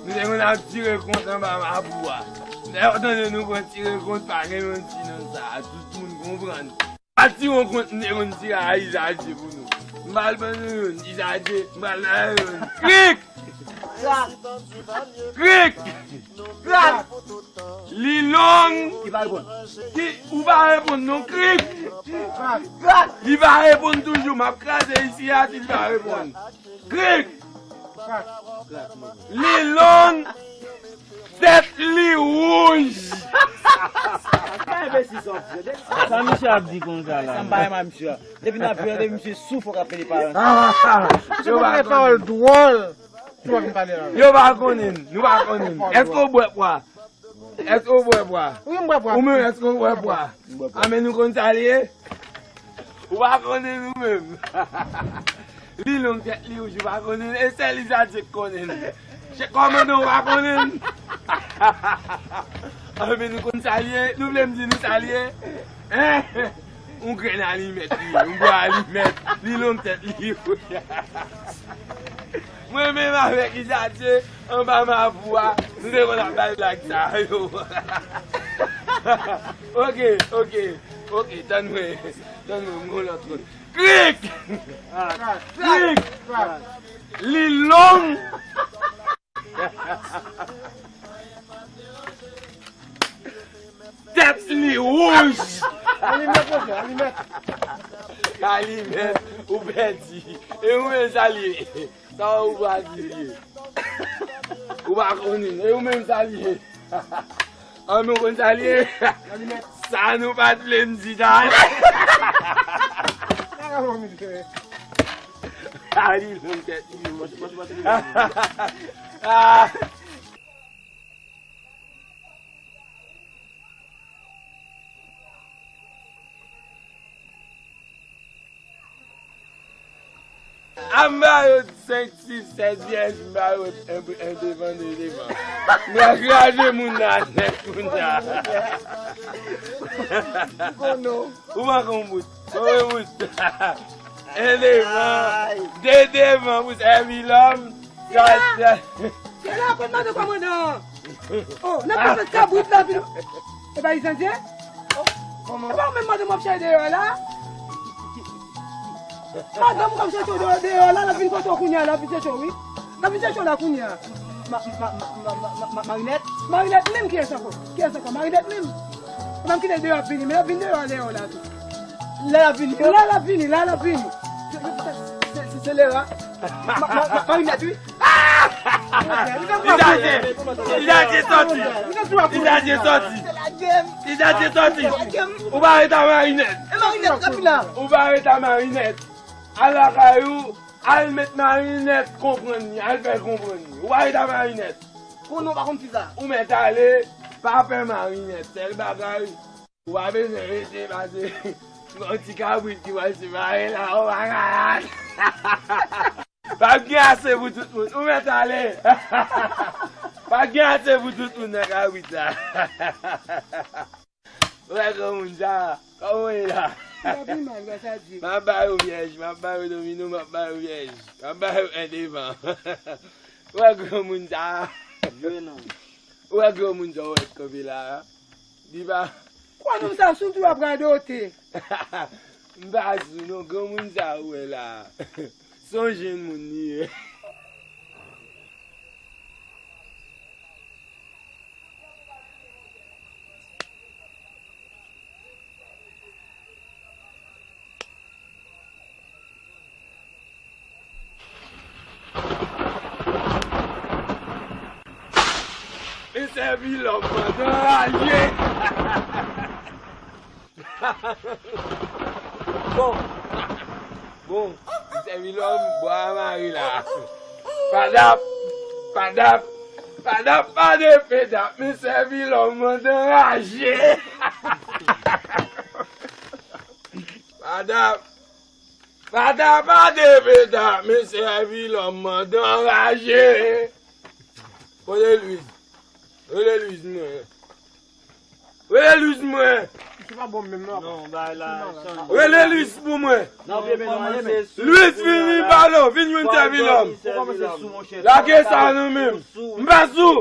Nou te konn ap tire kont anba mapou a. Lè yo tande nou pran tire kont, pa gen menm ti nan sa a. Tout moun konprann. Pa tire yon kont, m te konn tire a Izadye pou nou. M pral ban nou youn, Izadye, m pral ban nou youn. Krik! Krak! Krik! Krak! Li long. Li pa reponn. Ki, ou pa reponn non, krik. Krak! Krak! Li pa reponn toujou. M ap kraze isi a si li pa reponn. Krik! Krak! Krak! Li long. Tèt li wouj. Sa enbesil sa w di yo, depi sa. Sa misye ap di konsa la? Sa m pa renmen misye a. Depi n ap jwe, depi misye sou, fòk ap pede paran. Misye konn gen pawòl dwòl. Yo pa konnen, nou pa konnen. Èske w bwè pwa? Èske w bwè pwa? Wi, m bwè pwa. Ou menm, èske w bwè pwa? A, men nou konn sa l ye? Ou pa konnen nou menm. Li long, tèt li wouj, ou pa konnen. E sèl Izadye k konnen. Chèf kòmandan, ou pa konnen. A, men nou konn sa l ye? Nou vle m di nou sa l ye? Hein? Yon grenn alimèt li ye, yon bò alimèt, li long tèt li. Mwen menm avèk Izadye, anba mapou a, nou te konn ap bay blag sa yo. Ok, ok, ok, tann mwen, tann mwen, m gon lòt kote. Krik! Krik! Li long! Tèt li wouj. Alimèt, monchè, alimèt. Alimèt, ou pèdi. E ou menm sa l ye? Sa ou pa di l ye? Ou pa konnen. E ou menm sa l ye? An, nou konn sa l ye? Alimèt. Sa nou pa t vle m di, ta. A, li long tèt li. Ah. A, m ba yo senk, sis, sèt vyèj, m ba yo en, en devan, de devan. M kraze moun nan nèt kounye a. Ou manke yon bout. Konbyen bout? En devan, de devan pou sèvi lòm. Se la, se la, konn mande kòmandan an. Oh, n ap fè kabrit la vin. E pa Izadye? Oh, kòman? E pa ou menm madanm w ap chache deyò a la? Madanm ou k ap chache w deyò, deyò a la, l ap vin kote w kounye a, l ap vin chache w, wi. L ap vin chache w la kounye a. Ma, ma, ma, ma, ma, ma, Marinèt? Marinèt menm, kiyès ankò? Kiyès ankò? Marinèt menm? Ou pa m kite l deyò ap vini, men l ap vin deyò a, deyò a la tou. Lè l ap vini, lè l ap vini, lè l ap vini. Se, se, se, se, se Lera. Ma, ma, ma, Marinèt, wi. Izadye, Izadye sòti. Izadye sòti. Izadye sòti. Ou pa ret a Marinèt. E Marinèt, l ap vin la. Ou pa ret a Marinèt. Al lakay ou, al met Marinèt konprann li, al fè l konprann li. Ou pa ret a Marinèt. Konnen w pa konn fi sa. Ou mèt ale, pa pè Marinèt. Sèl bagay, ou pa bezwen rete pase yon ti kabrit ki pral separe la, ou pa ka al. Pa gen ase pou tout moun. Ou mèt ale. Pa gen ase pou tout moun nan kabrit la. Ou wè granmoun sa, kòman w ye la? Li pa pi mal, wè sa di. M ap ba yo pyèj, m ap ba yo domino, m ap ba yo pyèj. M ap ba yo en devan. Ou wè granmoun sa? Jwe non. Ou wè granmoun sa w wè k kanpe la a? Li pa. Kwa nonm sa sou tou ap radote. M pa sou non, granmoun sa ou wè la a. Se yon jenn moun li ye. Sèvi lòm pandan raje. Bon. Bon. Sèvi lòm, bwa mare la. Padap, padap, padap, pa de pedap, men sèvi lòm pandan raje. Padap. Pata pa de peta, men sèvi lòm pandan raje. Kote Louis? Rele Louis mwen. Rele Louis mwen. Misye pa bon menm non. Non, bay la, chanj. Rele Louis pou mwen. Louis, vin, vin pale, vin jwenn sèvi lòm. Lage sa nan men m. M pa sou.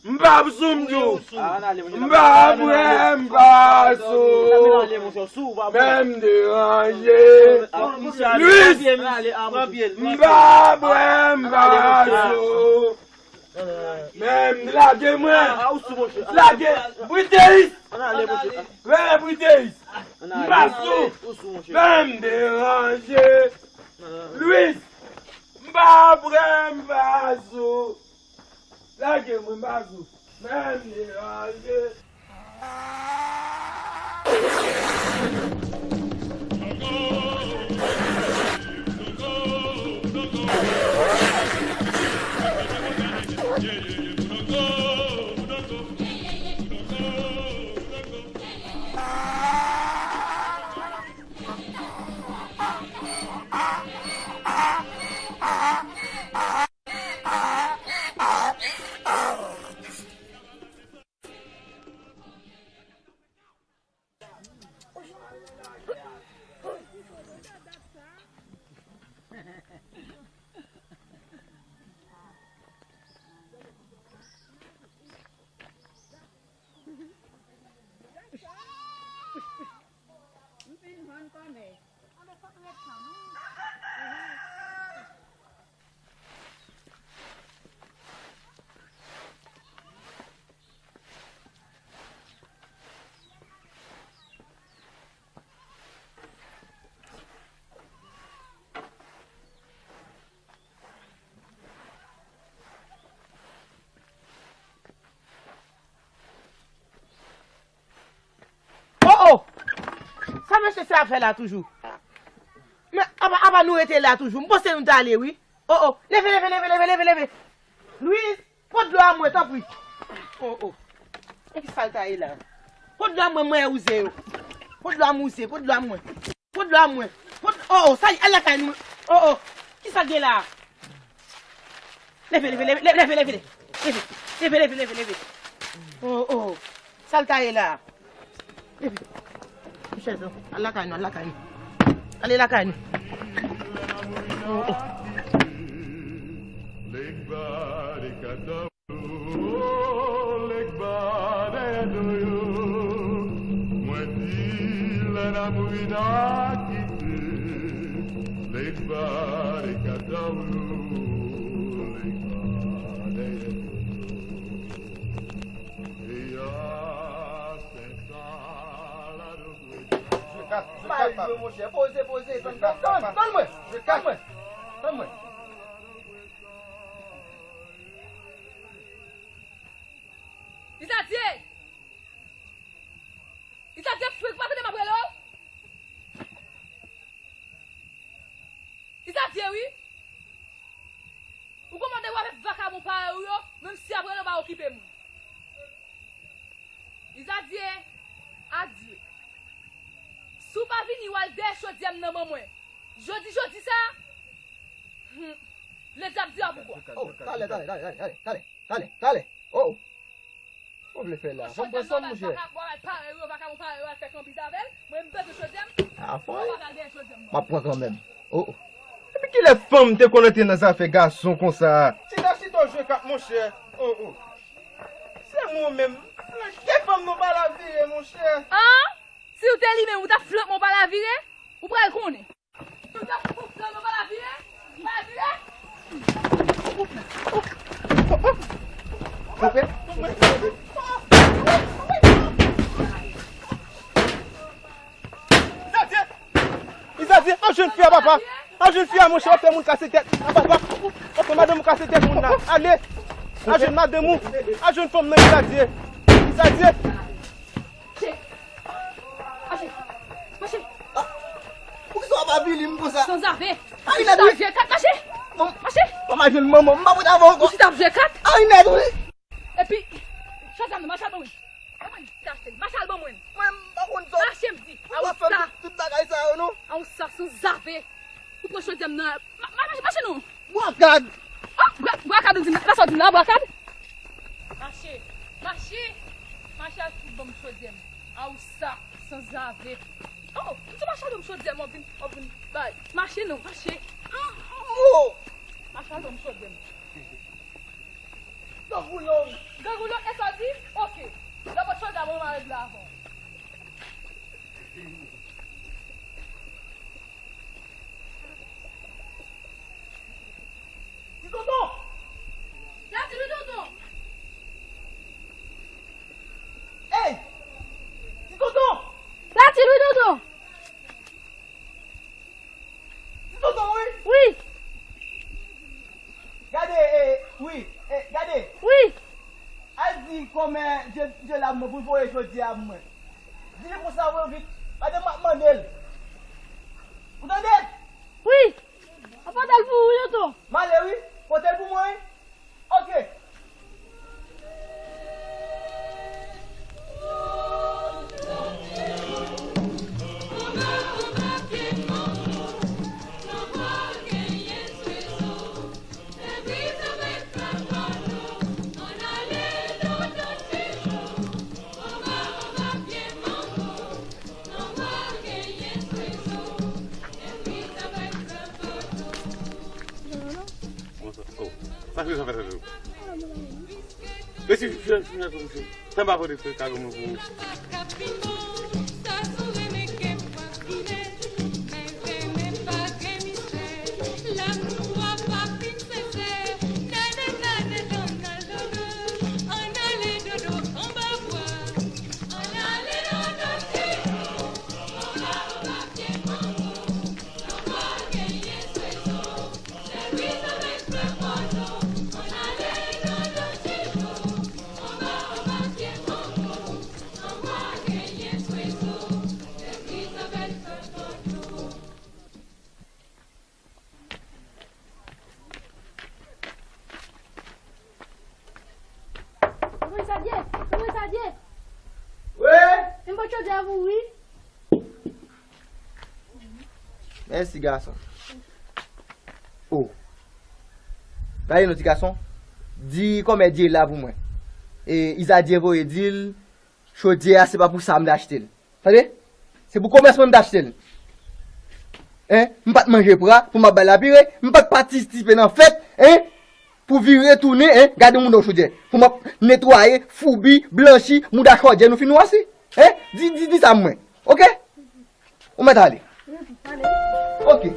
M pa sou m di w. M pa bwè, m pa sou. Men m deranje. Louis, m pa bwè, m pa sou. Men m lage mwen. Lage. Briteis. Rele Briteis. M pa sou. Men m deranje. Louis, m pa bwè, m pa sou. Lage mwen, m pa sou. Men m deranje. M fin jwenn kòmè. Anben fòk ret kanmenm. Oh, oh! Sa mesye sa ap fè la toujou? Men apa, apa nou rete la toujou? M panse nou t ale wi. Oh, oh! Leve, leve, leve, leve, leve, leve! Louis, pot dlo a mwen, tanpri. Oh, oh! E ki sa l ta ye la? Pot dlo a mwen, mwen wouze yo. Pot dlo a mwen wouze, pot dlo a mwen. Pot dlo a mwen. Pot, oh, oh, sa y al lakay nou. Oh, oh. Kisa k gen la? Leve, leve, leve, leve, leve, leve. Leve, leve, leve, leve. Oh, oh. Sa l ta ye la? Leve. Chèz, al lakay nou, al lakay nou. Ale lakay nou. Oh, oh. Legba dèyè do yo, mwen di lè n a mouri n a kite. Legba de katawyo, legba dèyè do yo. Eya, sen sa la do bwe. Mari mwen, monchè, poze, poze, tann, tann, tann mwen, tann mwen, tann mwen. Isadye! Isadye, frik, pa tande m ap rele w? Isadye, wi! Ou konn mande w avèk vakabon parèy ou yo, menm si ap rele w pa okipe moun. Isadye, adye. Si w pa vini, w al dèyè chodyè m nan ban mwen. Jodi, jodi sa, hmm, ledyab di a poukwa. Oh, talè, talè, talè, talè, talè, talè, talè, talè. Oh, oh. Ou vle fè la? Fò m pran san m, monchè. Bò al parèy yo, vakabon parèy yo al fè kanbiz avè l. Mwen, m bezwen chodyè m. A fò. Ou pa ka dèyè chodyè m, non. M ap pran kanmenm. Oh, oh. Depi kilè fanm te konn antre nan zafè gason konsa? Chita, chita w jwe kat, monchè. Oh, oh. Se mwen menm. Ke fanm nou pa lavire, monchè. An? Si w te li menm, ou t ap flank mwen w pa lavire? Ou pral konnen. Ou t ap flank mwen w pa lavire? Pa lavire? Koupe. Isadye! Isadye, an jwenn fi a, papa! An jwenn fi a, monchè, w ap fè moun kase tèt. A, papa, w ap fè madanm ou kase tèt moun nan. Ale! Al jwenn madanm ou. Al jwenn fanm nan, Izadye. Izadye. Mache. Mache. Poukisa w ap avili m konsa? Sanzave. Ay, ou chita ap jwe kat, mache. Mache. Manman, jwenn manman, m pa pote avè w ankò. Ou chita ap jwe kat. Ay, nèt, wi. Epi, chòdyè m nan, mache al ban mwen. Ban mwen, mache al ban mwen. Mwen, m pa konn sa. Mache, m di. A ou sa. Tout bagay sa yo, non. A ou sa, sanzave. Ou pran chòdyè m nan. Ma- ma- Mache, mache non. Bwakad. Ah, bwa- bwakad ou di m la. Sa w di m la, bwakad? Mache. Mache. Mache al fout ban m chòdyè m. A ou sa, sanzave. Oh, m di mache al ban m chòdyè m, w ap vin, w ap vin bay. Mache non, mache. Oh. Mache al ban m chòdyè m. Gangoulo. Gangoulo, e sa w di? Ok. Lè w pot chòdyè a, mwen mare dlo avan w. Ti tonton! Sa di wi tonton! Ey! Ti tonton! Sa di wi tonton! Ti tonton, wi! Wi! Gade, e, wi, e, gade! Wi! Al di kòmè Dye, Dye la mwen pou l voye chòdyè a pou mwen. Di li konsa, voye vit. Gade, m ap mande l. Ou tande? Wi. Pote l pou ou, tonton. M ale, wi. Pote l pou mwen, wi. Ok. Sa fè, sa fè, sa fè. Resi, fè, fè, fè, fè. Fè m pa pote fè kado mwen pou ou. Tonton Sadye! Tonton Sadye! Wi! Vin pran chòdyè a pou ou, wi. Mèsi, gason. Oh. Gade non, ti gason. Di kòmè Dye la pou mwen. E Izadye voye di l, chodyè a, se pa pou sa m te achte l. Tande? Se pou komès mwen m te achte l. Hein? M pa t manje pra pou m ap bay lapire, m pa t patisipe nan fèt, hein? Pou vire tounen, hein? Gade mouda w chodyè. Pou m ap netwaye, foubi, blanchi, mouda chodyè nou fin wasi. Hein? Di, di, di sa mwen. Ok? Ou mèt ale. Ok.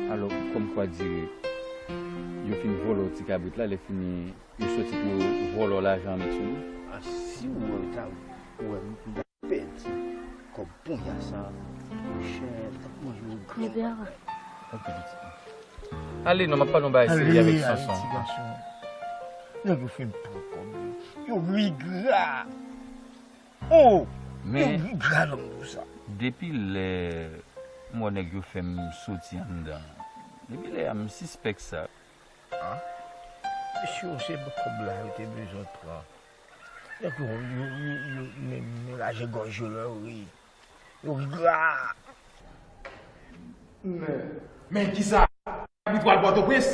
Alò, kòmkwa dire, yo fin vòlò ti kabrit la, lè fini, yo soti pou yo vòlò lajan an met sou li. A, si w wè sa, ou wè m pèdi kòb ponya sa, monchè, t ap manje yon gran bagay. Ok, pitit. Ale non, m ap pale yon bagay serye avèk Sonson. Nèg yo fin pran kòb yo. Yo rigra. Oh! Men, yo rigra lòm pou sa. Depi lè M wè nèg yo fè m soti anndan. Depi lè a, m sispèk sa. Ah, mesye yo, se kòb la yo te bezwen pran. Nèg yo, yo, yo, yo, men, men raje gòj yo lè yo ri. Yo ri gra. Men, men kisa? Kabrit w al Pòtoprens?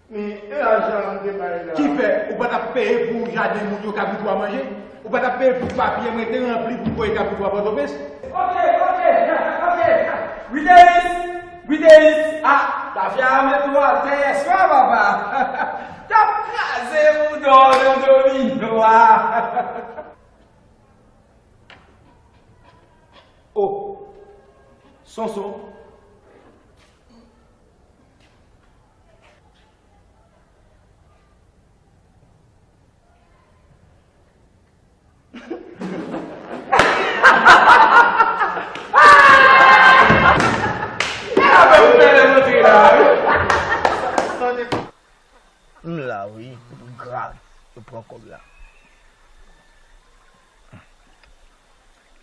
Men, e lajan m te bay la. Ki fè, ou pa t ap peye pou jaden moun yo kabrit w a manje? Ou pa t ap peye pou papye mwen te ranpli pou voye kabrit w a Pòtoprens? Ok, ok, ok. Witeis, Witeis, ah, tafya a met ou atè yèswa, papa. T ap kraze ou dò nan domino a. Oh, Sonson. M la wi, grav, yo pran kòb la.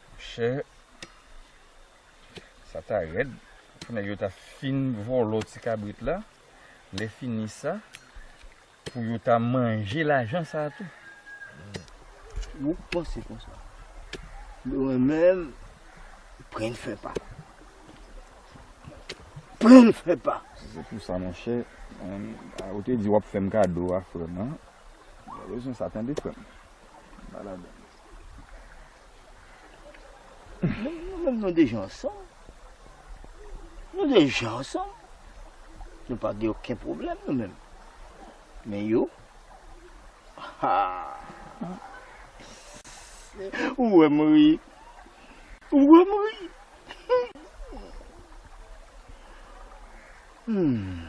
Monchè, sa ta rèd. Fò nèg yo ta fin vòlò ti kabrit la. Lè fini sa, pou yo ta manje lajan sa a tou. Ou panse konsa? Mwen menm, pran fè pa. Pran fè pa. Si se pou sa, monchè, ou te di w ap fè m kado a, frè m, an. Mwen bezwen sa, tande, frè m. M pa ladan. Nou, nou menm, nou deja ansanm. Nou deja ansanm. Nou pa gen okenn pwoblèm, nou menm. Men yo, ha! Ou wè m ri. Ou wè m ri. Hmm.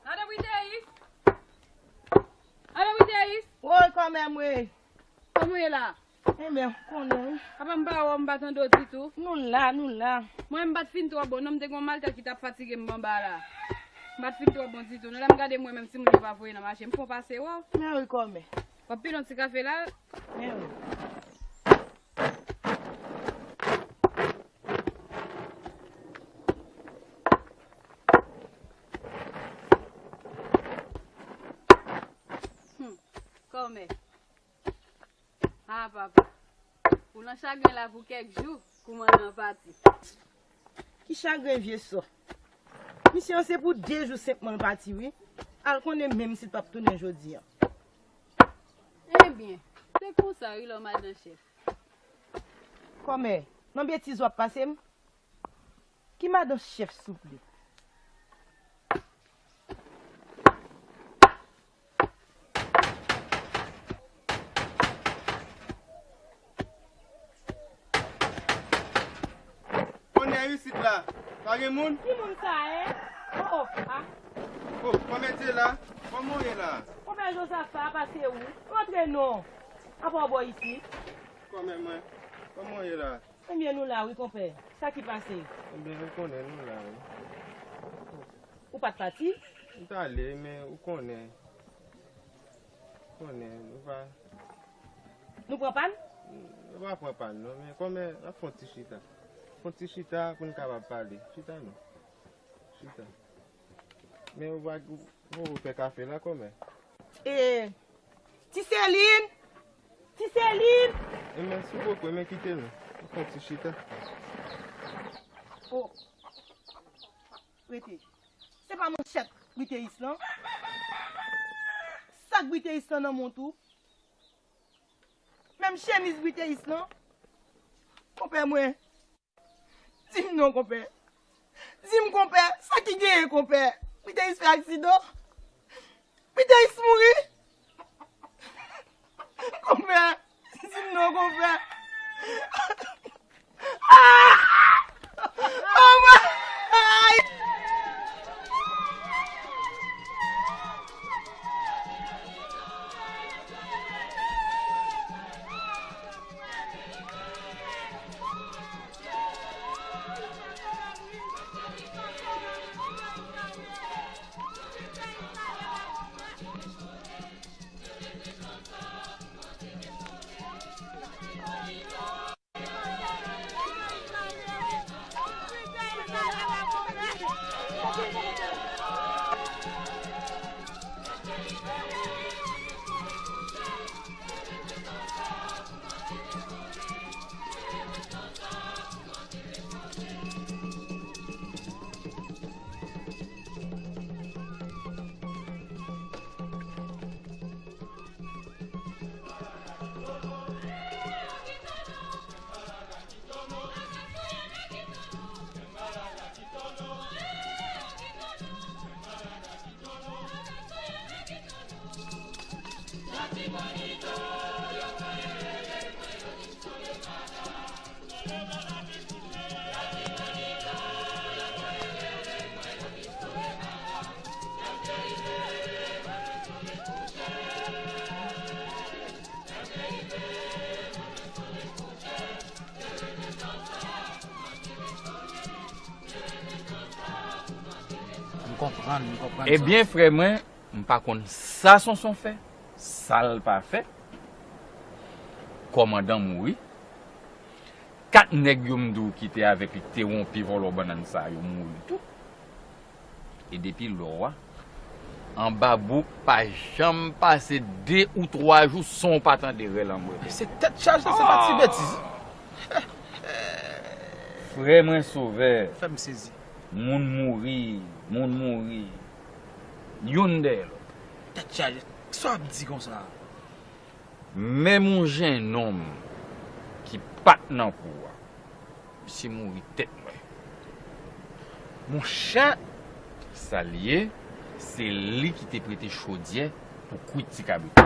Madan Witeyis! Madan Witeyis! Woy, kòmè m, wi. Kòman w ye la? Enben, ou konnen, wi. Apa m pa wè w, m pa tande w ditou? Nou la, nou la. Mwen, m pa t fin twò bon, non, m te gen yon maltèt ki t ap fatige m anba la. M pa t fin twò bon ditou, non, lè m gade m wè menm timoun yo pa voye nan mache, m fon pase wè w. Men wi, kòmè. W ap pile yon ti kafe la? Men wi. Hmm, kòmè. Ah, papa. Ou nan chagren la pou kèk jou, koumandan an pati. Ki chagren vye sò. Misye an se pou de jou senpman l pati, wi. Al konnen menm si l p ap tounen jodi a. Ebyen, se konsa, wi, lò madan chèf. Kòmè, nan betiz w ap pase m? Ki madan chèf, souple? Kòmè isit la, pa gen moun? Ki moun sa, en? Oh, oh, ah. Oh, kòmè Dye la, kòman w ye la? Kòmè Jozafa, pase ou? Rantre non. Apa w bò isit? Kòmè mwen, kòman w ye la? Ebyen, nou la wi, konpè. Sa ki pase? Ebyen, ou konnen nou la wi. Ou pa t pati? M t ale, men ou konnen. Ou konnen, nou pa Nou pran pàn? Nou pa pran pàn, non, men kòmè, n ap fè yon ti chita. Fè yon ti chita pou n kapab pale. Chita, non. Chita. Men ou pa, ou, ou fè kafe la, kòmè. E, Ti Selin! Ti Selin! E men, silvouplè, men kite nou. N ap fè yon ti chita. O. Rete. Se pa manchèt Briteis lan? Sak Briteis lan nan mont ou? Menm chemiz Briteis lan? Konpè mwen. Di m non, konpè. Di m, konpè, sa ki genyen, konpè? Briteis fè aksidan? Briteis mouri? Konpè, di m non, konpè. Ah! Oh my! M konprann, m konprann sa. Ebyen, frè mwen, m pa konn sa Sonson fè, sa l pa fè. Kòmandan mouri. Kat nèg yo m di w ki te avèk li, ki te wonpe vòlò bannann sa yo, mouri tou. E depi lò a, anba bouk pa janm pase de ou twa jou san w pa tande rèl anmwete. Se tèt chaje, se pa ti betiz. Frè mwen Sovè. Fè m sezi. Moun mouri, moun mouri. Youn dèyè lòt. Tèt chaje. Sa w ap di konsa? Menm yon jennonm ki pa t nan kou a, misye mouri tèt nwè. Monchè! Sa l ye, se li ki te prete chodyè pou kwit ti kabrit.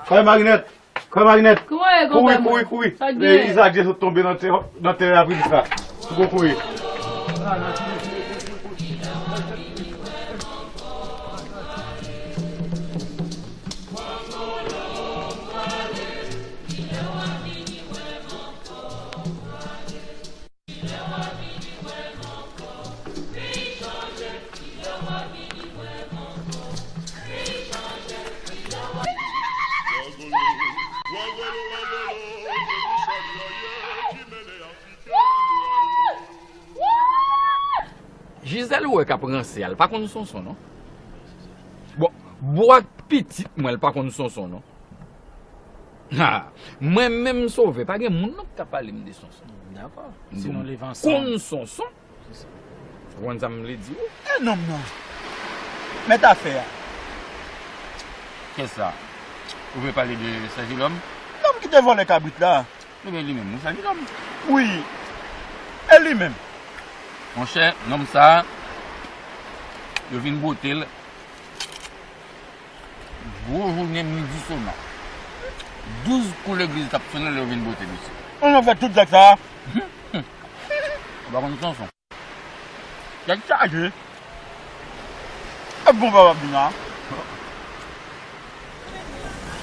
Frè Marinèt! Frè Marinèt! Kouman ye, konpè mwen? Kouri, kouri, kouri! Sa k genyen? Izaak Dye sot tonbe nan tè, nan tè a, priz la. Fouko kouri. Jizèl ou wè k ap ranse a, l pa konn Sonson non. Bon, bwa pitit mwen, l pa konn Sonson non. Ha, mwen menm Sovè, pa gen moun non ki ka pale m de Sonson. Dakò. Si nou leve ansanm. Konn Sonson. Ou konn sa m vle di w? E nonm nan. Mèt afè a. Kiyès sa? Ou vle pale de Sèjilòm? Nonm ki te vòlè kabrit la. Ebyen, li menm, wi, Sèjilòm. Wi. E li menm. Monchè, nonm sa a, yo vin bwote l gwo jounen midi sona. Douz kou legliz t ap sonnen lè yo vin bwote misye. Ou nan fè tout zak sa a? Ou pa konn Sonson. Tèt chaje. E bon papa vin la.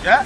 Yeah.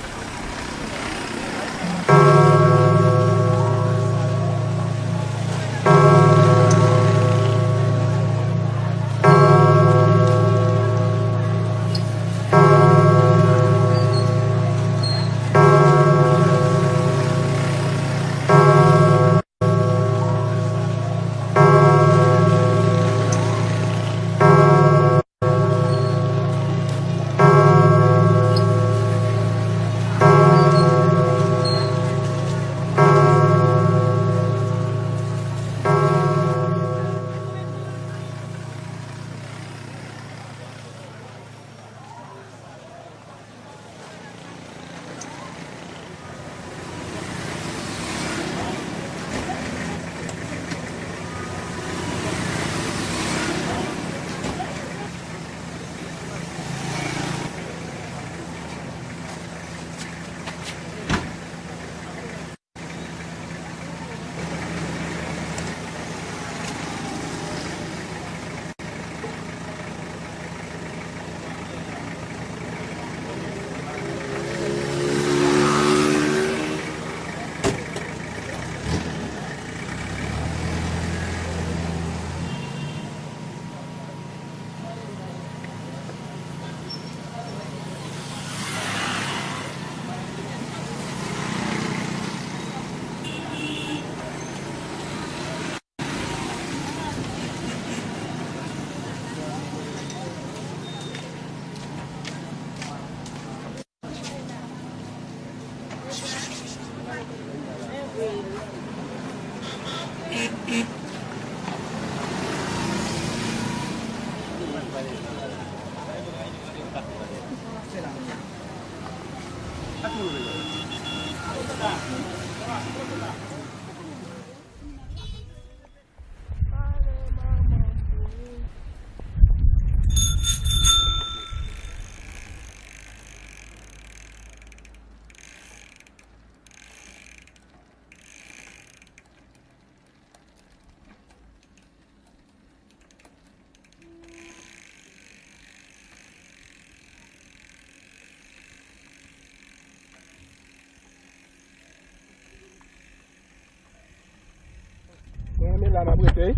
Mwen renmen la m ap rete, wi.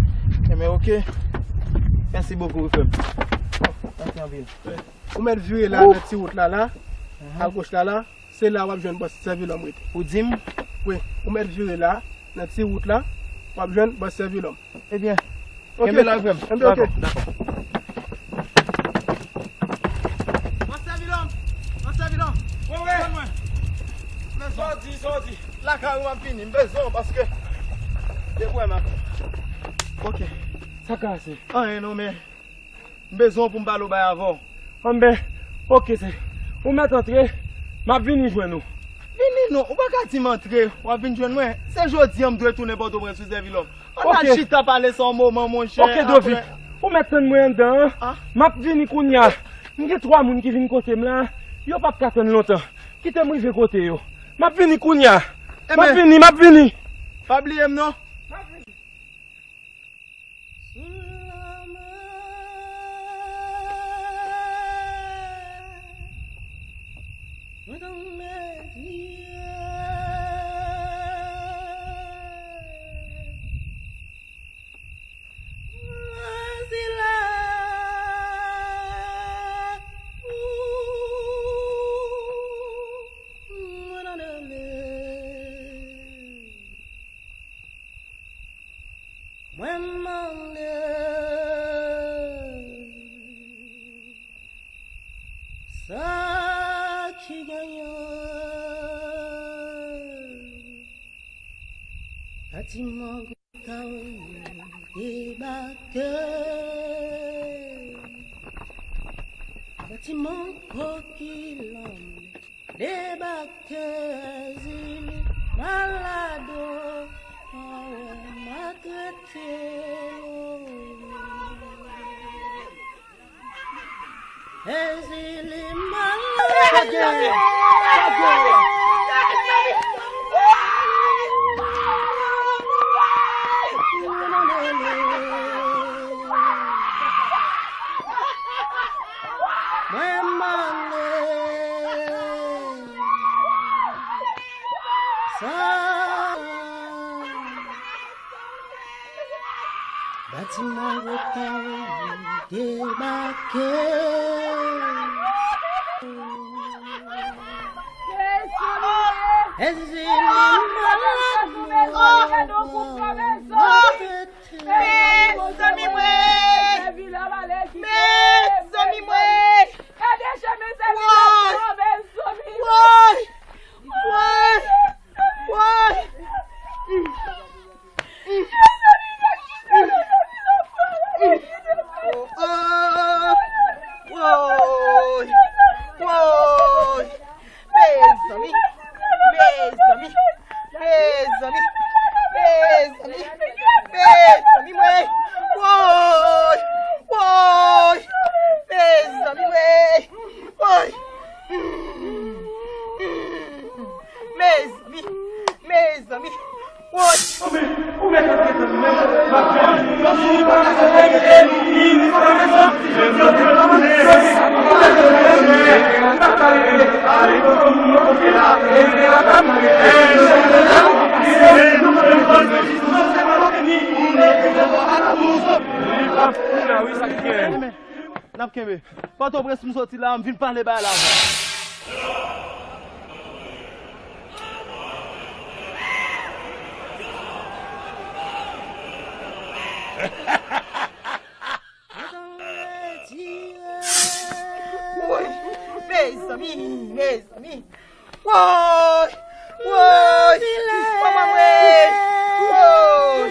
Enben, oke. Mèsi bokou, wi, frè m. Mèsi anpil. Ou mèt vire la nan ti wout la, la, agoch la, la. Se la w ap jwenn bòs Sèvilòm rete. Ou di m? Wi, ou mèt vire la, nan ti wout la, w ap jwenn bòs Sèvilòm. Ebyen, kenbe la, frè m. Enben, oke. Dakò, dakò. Bòs Sèvilòm! Bòs Sèvilòm! Wi, wi. Tann mwen. Men sa w di, sa w di. Lakay ou m ap vini, m bezwen w paske depi w wè m ap. Oke. Sa k pase? Anyen non, men m bezwen w pou m pale w bagay avè w. Anben, oke, se ou mèt antre, m ap vini jwenn ou. Vini non, ou pa ka di m antre, w ap vin jwenn mwen. Se jodi a m dwe tounen Pòtoprens wi, Sèvilòm. Ann al chita pale sa yon moman, monchè. Oke, Dovic. Ou mèt tann mwen anndan an. M ap vini kounye a. M gen twa moun ki vin kote m la. Yo p ap ka tann lontan. Kite m rive kote yo. M ap vini kounye a. M ap vini, m ap vini. Pa bliye m non. Sou lanmè, mwen tonbe vire. Mwen sila, ou, mwen nan dele. Mwen mande sa ki genyen. Batiman Gwotawo debake. Batiman Kokilanm debake. Èzili malad, pawè maltrete. Èzili malad. Mwen mande sa. Batiman Gwotawo debake. Èzili malad, mezanmi mwen! Mezanmi mwen! Woy! Woy! Woy! Woy! Woy! Woy! Mezanmi! Mezanmi! Mezanmi! Mezanmi! Mezanmi mwen! Woy! Woy! Mezanmi mwen! Woy! Mezanmi! Mezanmi! Woy! N ap kenbe. Pòtoprens m soti la, m vin pale bagay la avè w. Woy! Mezanmi, mezanmi! Woy! Woy! Manman mwen! Woy!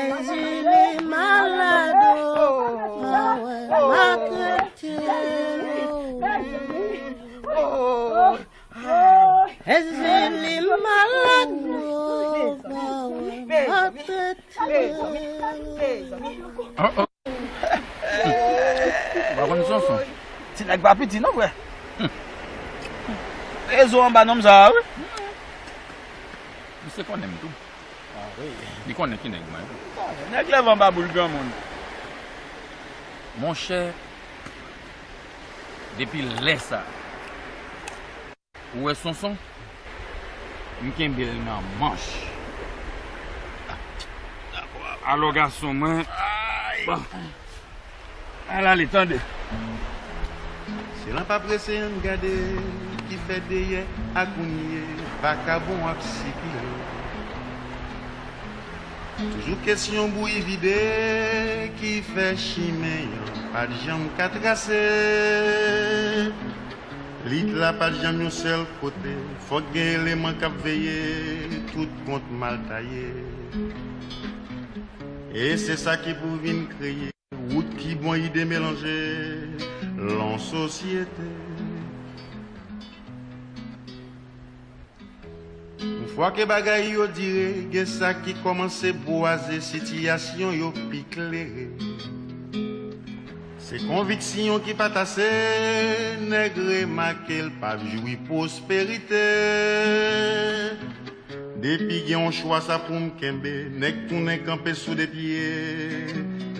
Ezili malad, oh, pa wè m ap trete l. Ezili malad, oh, pa wè m ap trete l. Oh, oh. Ou pa konn Sonson? Ti nèg pa piti non, frè. E zo anba nonm sa a, wi. Misye konnen m tou. Ah, wi. Li konnen ki nèg mwen ye. Nèg lève anba boul granmoun. Monchè, depi lè sa, ou wè Sonson? M kenbe l nan manch. Alò, gason mwen. Bon. Al ale, tande. Se lan pa prese, ann gade ki fè dèyè a kounye vakabon ap sikile. Toujou kesyon bouyi vide ki fè chimen an pa t janm ka trase. Lit la pa t janm yon sèl kote, fòk gen eleman k ap veye, tout kont mal taye. E se sa ki pou vin kreye wout ki bon ide melanje lan sosyete. Yon fwa ke bagay yo dire, gen sa ki kòmanse bwaze, sitiyasyon yo pi klere. Se konviksyon ki pa t ase, nèg remake l p ap jwi pwosperite. Depi gen yon chwa sa pou m kenbe, nèg tounen kanpe sou de pye,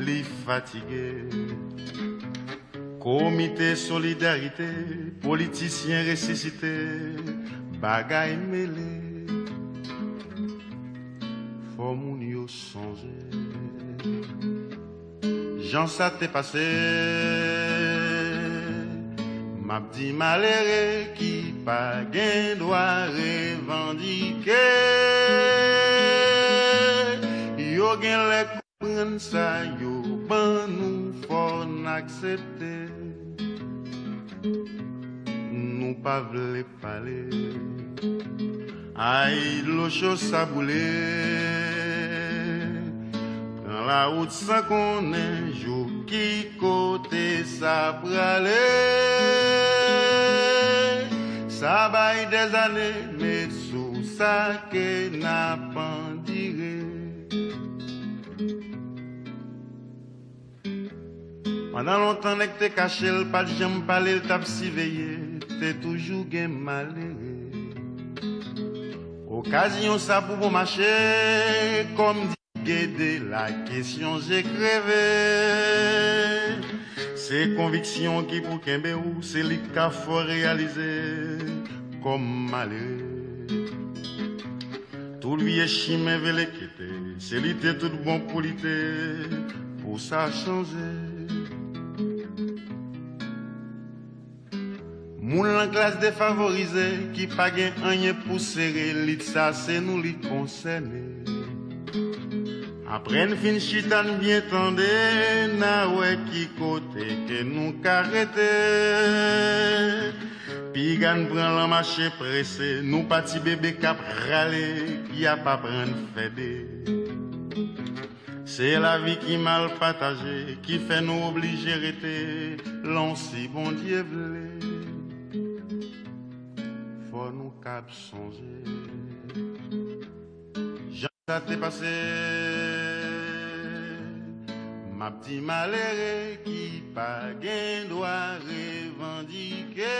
li fatige. Komite solidarite, politisyen resisite, bagay mele. Fò moun yo sonje jan sa te pase. M ap di malere ki pa gen dwa revandike. Yo genlè konprann sa yo ban nou, fò n aksepte. Nou pa vle pale. Ay, dlo cho sa boule. Pran lawout san konnen jou ki kote sa prale. Sa bay dèzane, met sou sa ke n ap andire. Pandan lontan, nèg te kache l, pa t janm pale, l t ap siveye, te toujou gen malere. Okazyon sa pou bon mache, kòm di Gede, la kesyon je kreve. Se konviksyon ki pou kenbe w, se li k ka fè w reyalize kòm malere. Tout vye chimen vele kite, se lite tout bon pou lite, pou sa chanje. Moun lan klas defavorize, ki pa gen anyen pou sere, lit sa se nou li konsène. Apre n fin chita n byen tande, n a wè ki kote ke nou ka rete. Piga n pran lan mache prese, nou pa ti bebe k ap rale, y ap aprann fè de. Se lavi ki mal pataje, ki fè nou oblije rete lan si Bondye vle. Fò nou kab sonje jan sa te pase. M ap di malere ki pa gen dwa revandike.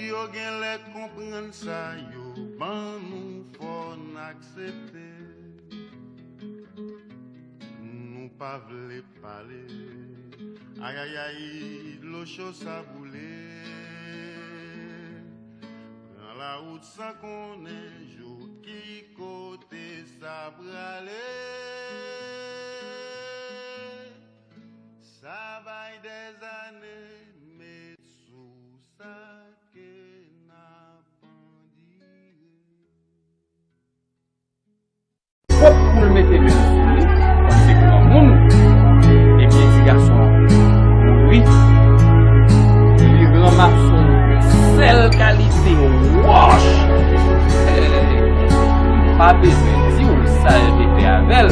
Yo genlè konprann sa yo ban nou, fò n aksepte. Nou pa vle pale. Ayayay, dlo cho sa boule. Pran lawout san konnen jou ki kote sa prale. Sa bay dèzane, met sou sa ke pa bezwen di w sa l te fè avè l,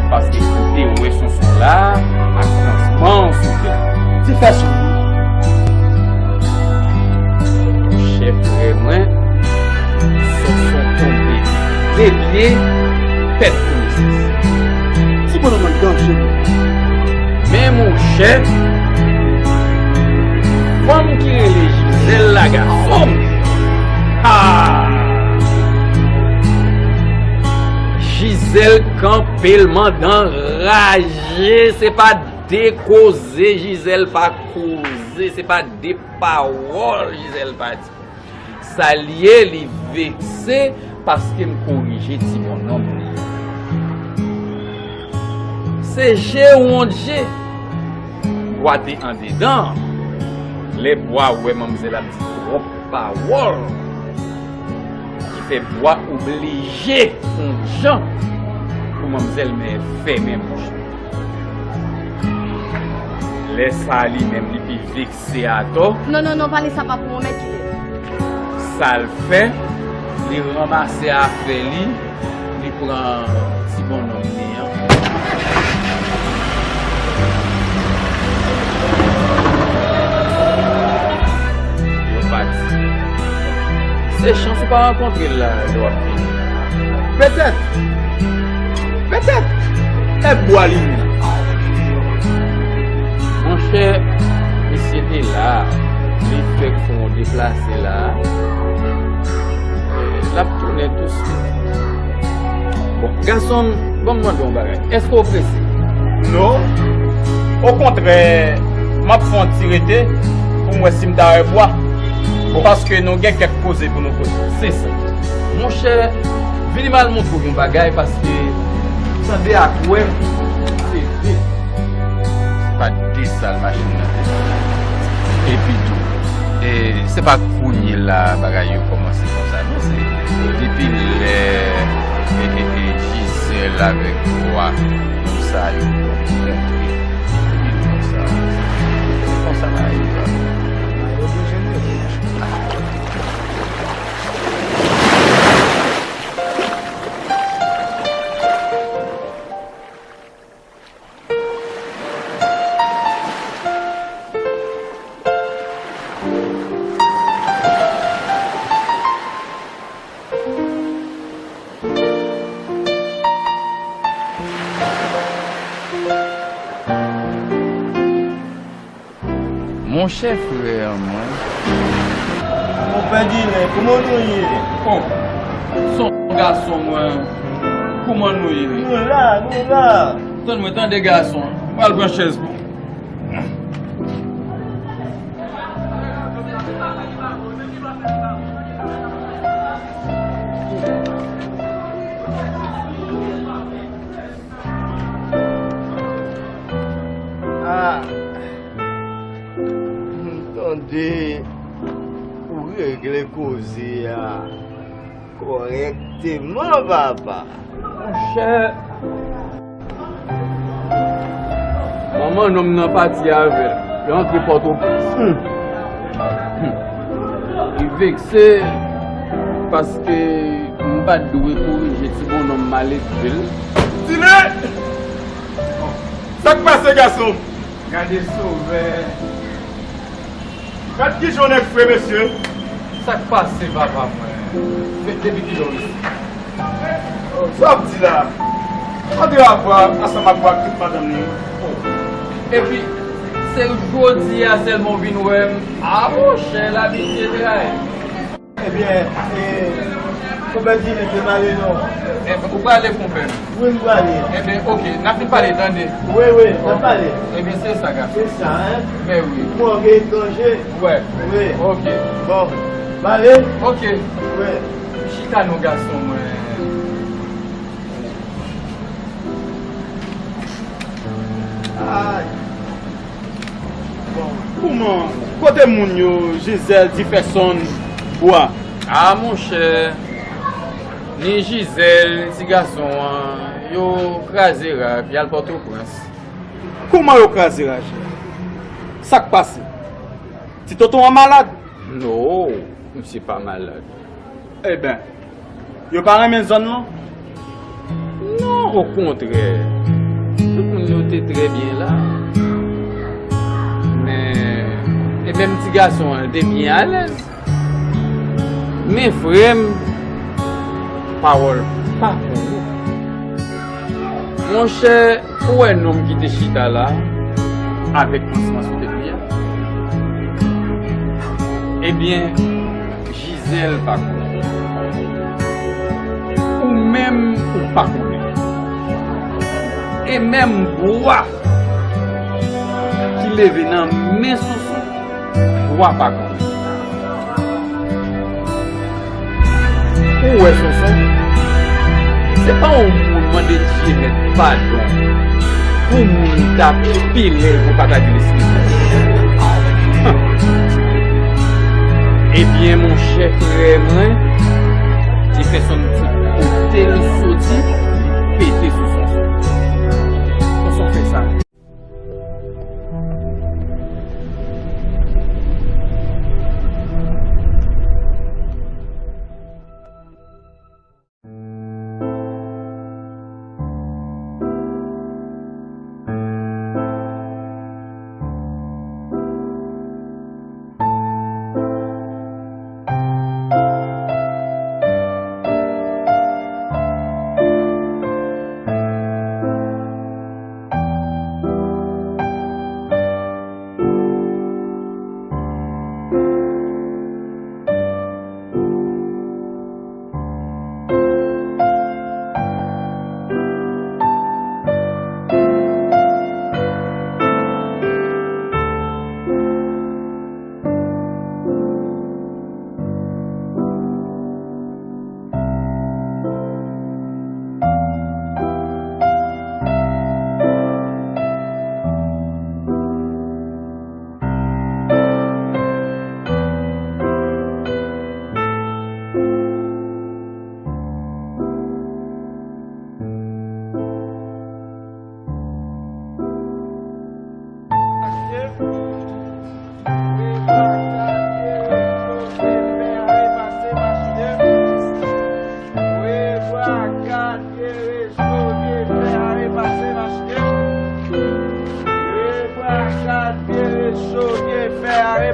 paske ou te wè Sonson la ak pansman sou tèt li. Ti fè sou li. Monchè frè mwen, Sonson tonbe de pye, pèt konesans. Ti bonnonm nan danje. Men monchè, fanm ki rele Jizèl la gason m. Ha! Jizèl kanpe l manda anraje, se pa de koze Jizèl pa koze, se pa de pawòl Jizèl pa di. Sa l ye, li vekse paske m korije ti bonnonm li. Se je ou on je. Bwa te andedan. Lè bwa wè manmzèl ap di twòp pawòl, ki fè bwa oblije fè on jan pou manmzèl men fèmen bouch li. Lè sa a li menm li pi vekse atò. Non, non, non, pale sa pa pou mwen, mèt kite. Sa l fè, li ranmase afè li, li pran ti bonnonm li an. Yo pati. Se chans ou pa rankontre l la lè w ap vini. Petèt. Petèt. E bwa li menm. Monchè, misye te la. Li fèk fè yon deplase la. L ap tounen touswit. Bon, gason m, ban m mande yon bagay. Èske w prese? Non. Okontrè, m ap fè yon ti rete pou m wè si m ta wè bwa. Bon. Paske nou gen kèk koze pou nou koze. Se sa. Monchè, vini m al montre w yon bagay paske tande ak wè, se de. Se pa de sal machin nan te. Epi tou, e, se pa kounye la bagay yo kòmanse konsa, non. Se depi lè, e, e, e, Jizèl avèk Bwa, konsa yo kontre. Epi konsa, se konsa bagay yo ap. Monchè frè mwen. Konpè Dilen, kòman nou ye? Oh, son gason mwen, kòman nou ye? Nou la, nou la. Tann mwen, tande gason. Pral pran chèz pou. Ah. M tande ou regle koze a kòrèkteman, papa. Monchè, manman nonm nan pati avè l. Yo antre Pòtoprens. Hmm. Hmm. Li vekse paske m pa t dwe korije ti bonnonm maledve l. Tine! Sa k pase, gason? Gade sovè. Gad kijan nèg fre, mesye. Sa k pase, papa mwen? Depi kilè w isi? Sa w ap di la? Antre avwa ansanm ak vwa ak tout madanm li. Epi, se jodi a sèlman w vin wè m? A, monchè, labitye trayi. Ebyen, e, konpè Dilen te pale non. Ebyen, ou prale, konpè m? Wi, m prale. Ebyen, oke, n ap vin pale, tande. Wi, wi, n ap pale. Ebyen, se sa, gason. Se sa, en? Men wi. Mòg etranje. Wi. Wi. Oke. Bon, pale. Oke. Wi. Chita non, gason mwen. Ay. Bon, kòman? Kote moun yo, Jizèl, Difèsonn, Bwa? A, monchè, ni Jizèl, ni ti gason an, yo kraze rak, y al Pòtoprens. Kòman yo kraze rak? Sa k pase? Ti tonton an malad? Non, misye pa malad. Eben, yo pa renmen zòn lan? Okontrè, tout moun yo te trè byen la. Men, e menm ti gason an, li te byen alèz. Men frè m, pawòl pa konnen. Monchè, ou wè nonm ki te chita la, avèk pansman sou tèt li a? Ebyen, Jizèl pa konnen. Ou menm, ou pa konnen. E menm bwa ki leve nan men Sonson, bwa pa konnen. Ou wè Sonson, se pa yon moun mande Dye mèt padon pou moun t ap pile l pou pataje lespri. Ebyen, monchè frè mwen, Jefferson ti kote l soti, li pete sou Sonson. Sonson fè sa.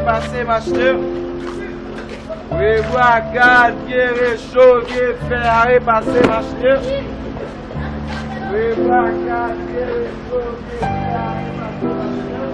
Pase mache. Rebwa gad vye recho vye fè a repase mache. Rebwa gad vye recho vye fè a repase mache.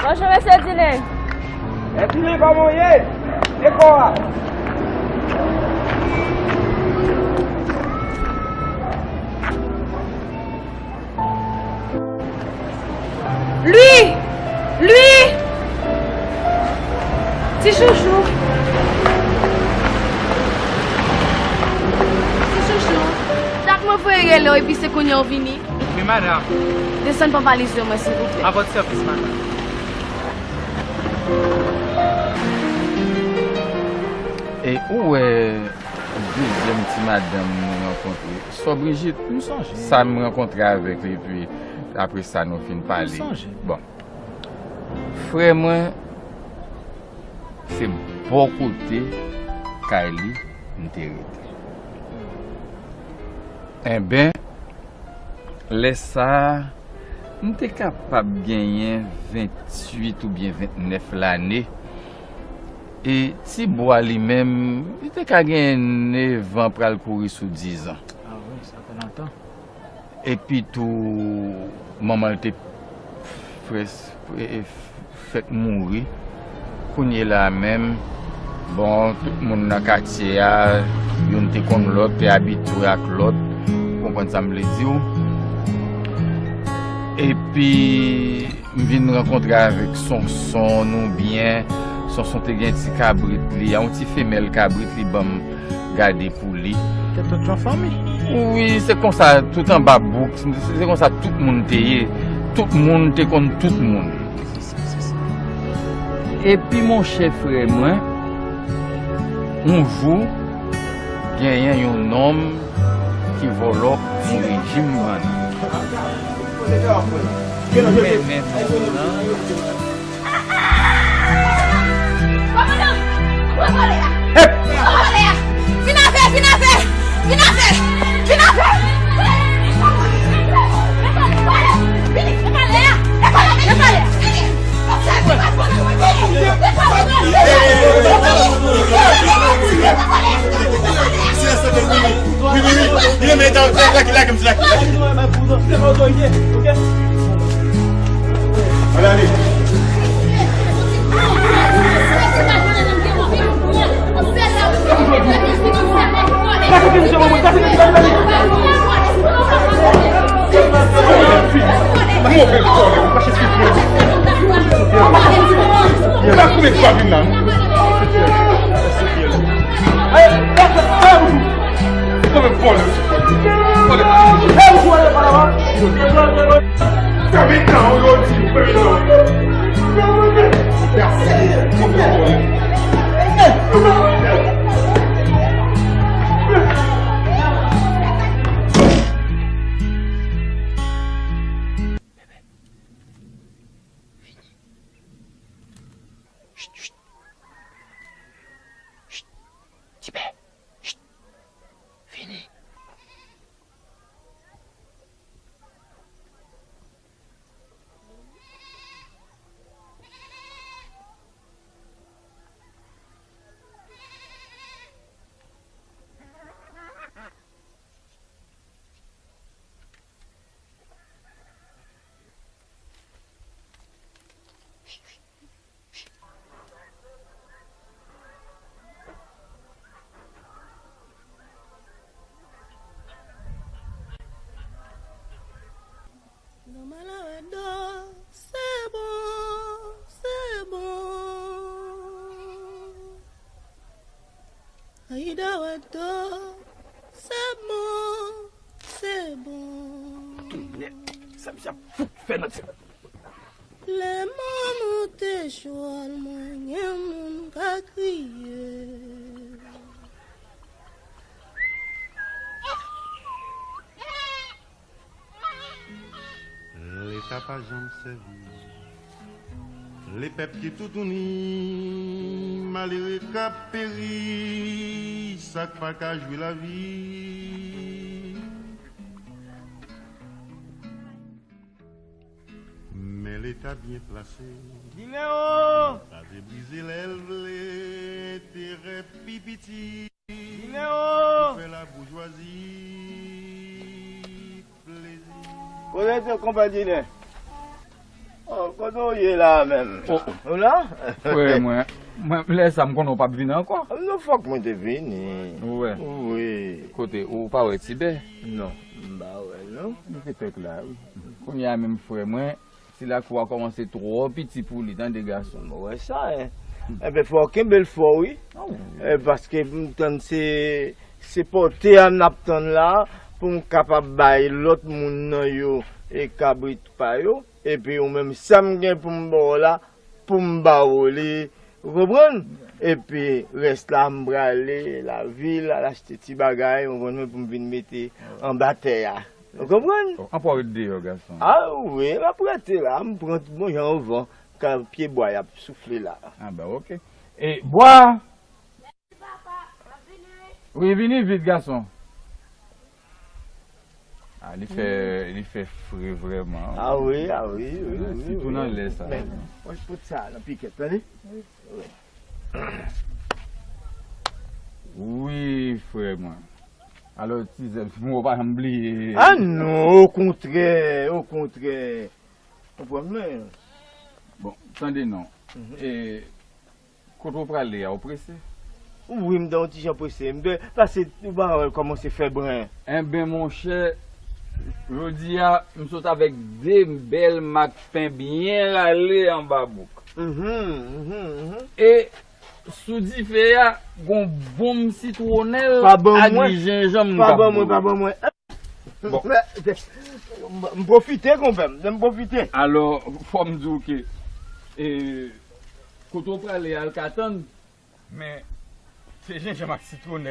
Bonjou, mesye Dilen. Mesye Dilen, kòman w ye? E kò a? Lwi! Lwi! Ti chouchou! Ti chouchou! Dat mwen voye rele w epi se kounye a w vini? Wi, madanm. Desann pran valiz mwen, silvouplè. A vòt sèvis, madanm. E ou wè dezyèm ti madanm nou rankontre, Sò Brijit, m sonje. Sa m rankontre avèk li, epi apre sa nou fin pale. M sonje. Bon. Frè mwen, se bò kote kay li m te rete. Enben, lè sa a, m te kapab genyen venntuit oubyen ventnèf lane. E ti bwa li menm, li te ka genyen nèf an pral kouri sou diz an. Ah wi, sa fè lontan. Epi tou, manman l te fè, e, e, fèk mouri. Kounye la a menm, Bon, tout moun nan katye a, youn te konn lòt, te abitye ak lòt, ou konprann sa m vle di w. Epi, m vin rankontre avèk Sonson, nou byen. Sonson te gen ti kabrit li, yon ti femèl kabrit li ban m gade pou li. Te tout yon fanmi. Wi, se konsa, tout anba bouk, se, se konsa tout moun te ye. Tout moun te konn tout moun. Epi, monchè, frè mwen, yon jou, genyen yon nonm ki vòlò yon rejim bandi. Li renmen nonm nan. Kòmandan! Pran vòlè a! Pran vòlè a! Vin avè, vin avè! Vin avè! Vin avè! Vini, vin avè! Vini! Vini! Vini! Chit, chit. Chit. Tibè. Chit. Vini. Nan malawè do, se bon, se bon. Ayida wè do, se bon, se bon. Tounè, sa misye ap fout fè nan ti. Lè manman te chwal mwen, gen moun ka kriye. Leta pa janm sèvi. Le pèp ki toutouni, malere k ap peri, sa k pa ka jwi lavi. Men Leta byen plase. Dileo! Kraze brize lè l vle, enterè pi piti. Dileo! Pou fè laboujwazi plezi. Kote w te, konpè Dilè? Oh, kote w ye la menm? Oh. Ou la? Frè mwen, mwen, lè sa m konnen w p ap vini ankò. Non, fòk mwen te vini. Ou wè? Wi. Kote, ou pa wè Tibè? Non, m pa wè, non. Li te fèk la, wi. Kounye a menm, frè mwen, ti lakou a kòmanse twò piti pou li, tande, gason. Mwen wè sa, en. Enben, fò w kenbe l fò, wi. Ah, wi. Eh, paske m tann se, se pòte a n ap tann la, pou m kapab bay lòt moun nan yo, e kabrit pa yo. Epi ou menm, sa m gen pou m ba w la, pou m ba w li, ou konprann? Epi rès la, m prale lavil, al achte ti bagay, ou konprann, pou m vin mete anba tè a. Ou konprann? Oh, anpwa ret deyò, gason. Ah wi, m ap rete la, m pran bon jan yon van, kan pye bwa y ap soufle la. Ah, ben, oke. E bwa! Wi, vini vit, gason. Ah, li fè, li fè fre vrèman. Ah wi, ah wi, wi, wi, sitou nan lè sa. Men, mwen pot sa nan pikèt, tande? Wi, frè mwen. Alò, ti zèb, si mwen pa janm bliye. Ah non, okontrè, okontrè. Konprann mwen? Bon, tande non. Mhm. E, kote w prale a, ou prese? Wi, m te yon ti jan prese. M te pase, ou pa wè l kòmanse fè bren. Enben, monchè, jodi a, m sot avèk de bèl mak pen byen rale anba bouk. Mhm, mhm, mhm. E sou dife a, gon bonm sitwonèl Pa ban ak mwen. Jenjanm Pa k ap ban mwen, bouyi. Pa ban mwen. Bon. M pwofite, konpè m. M pwofite. Alò, fò m di w ke e, kote w prale a, al ka tann, men se jenjanm ak sitwonèl.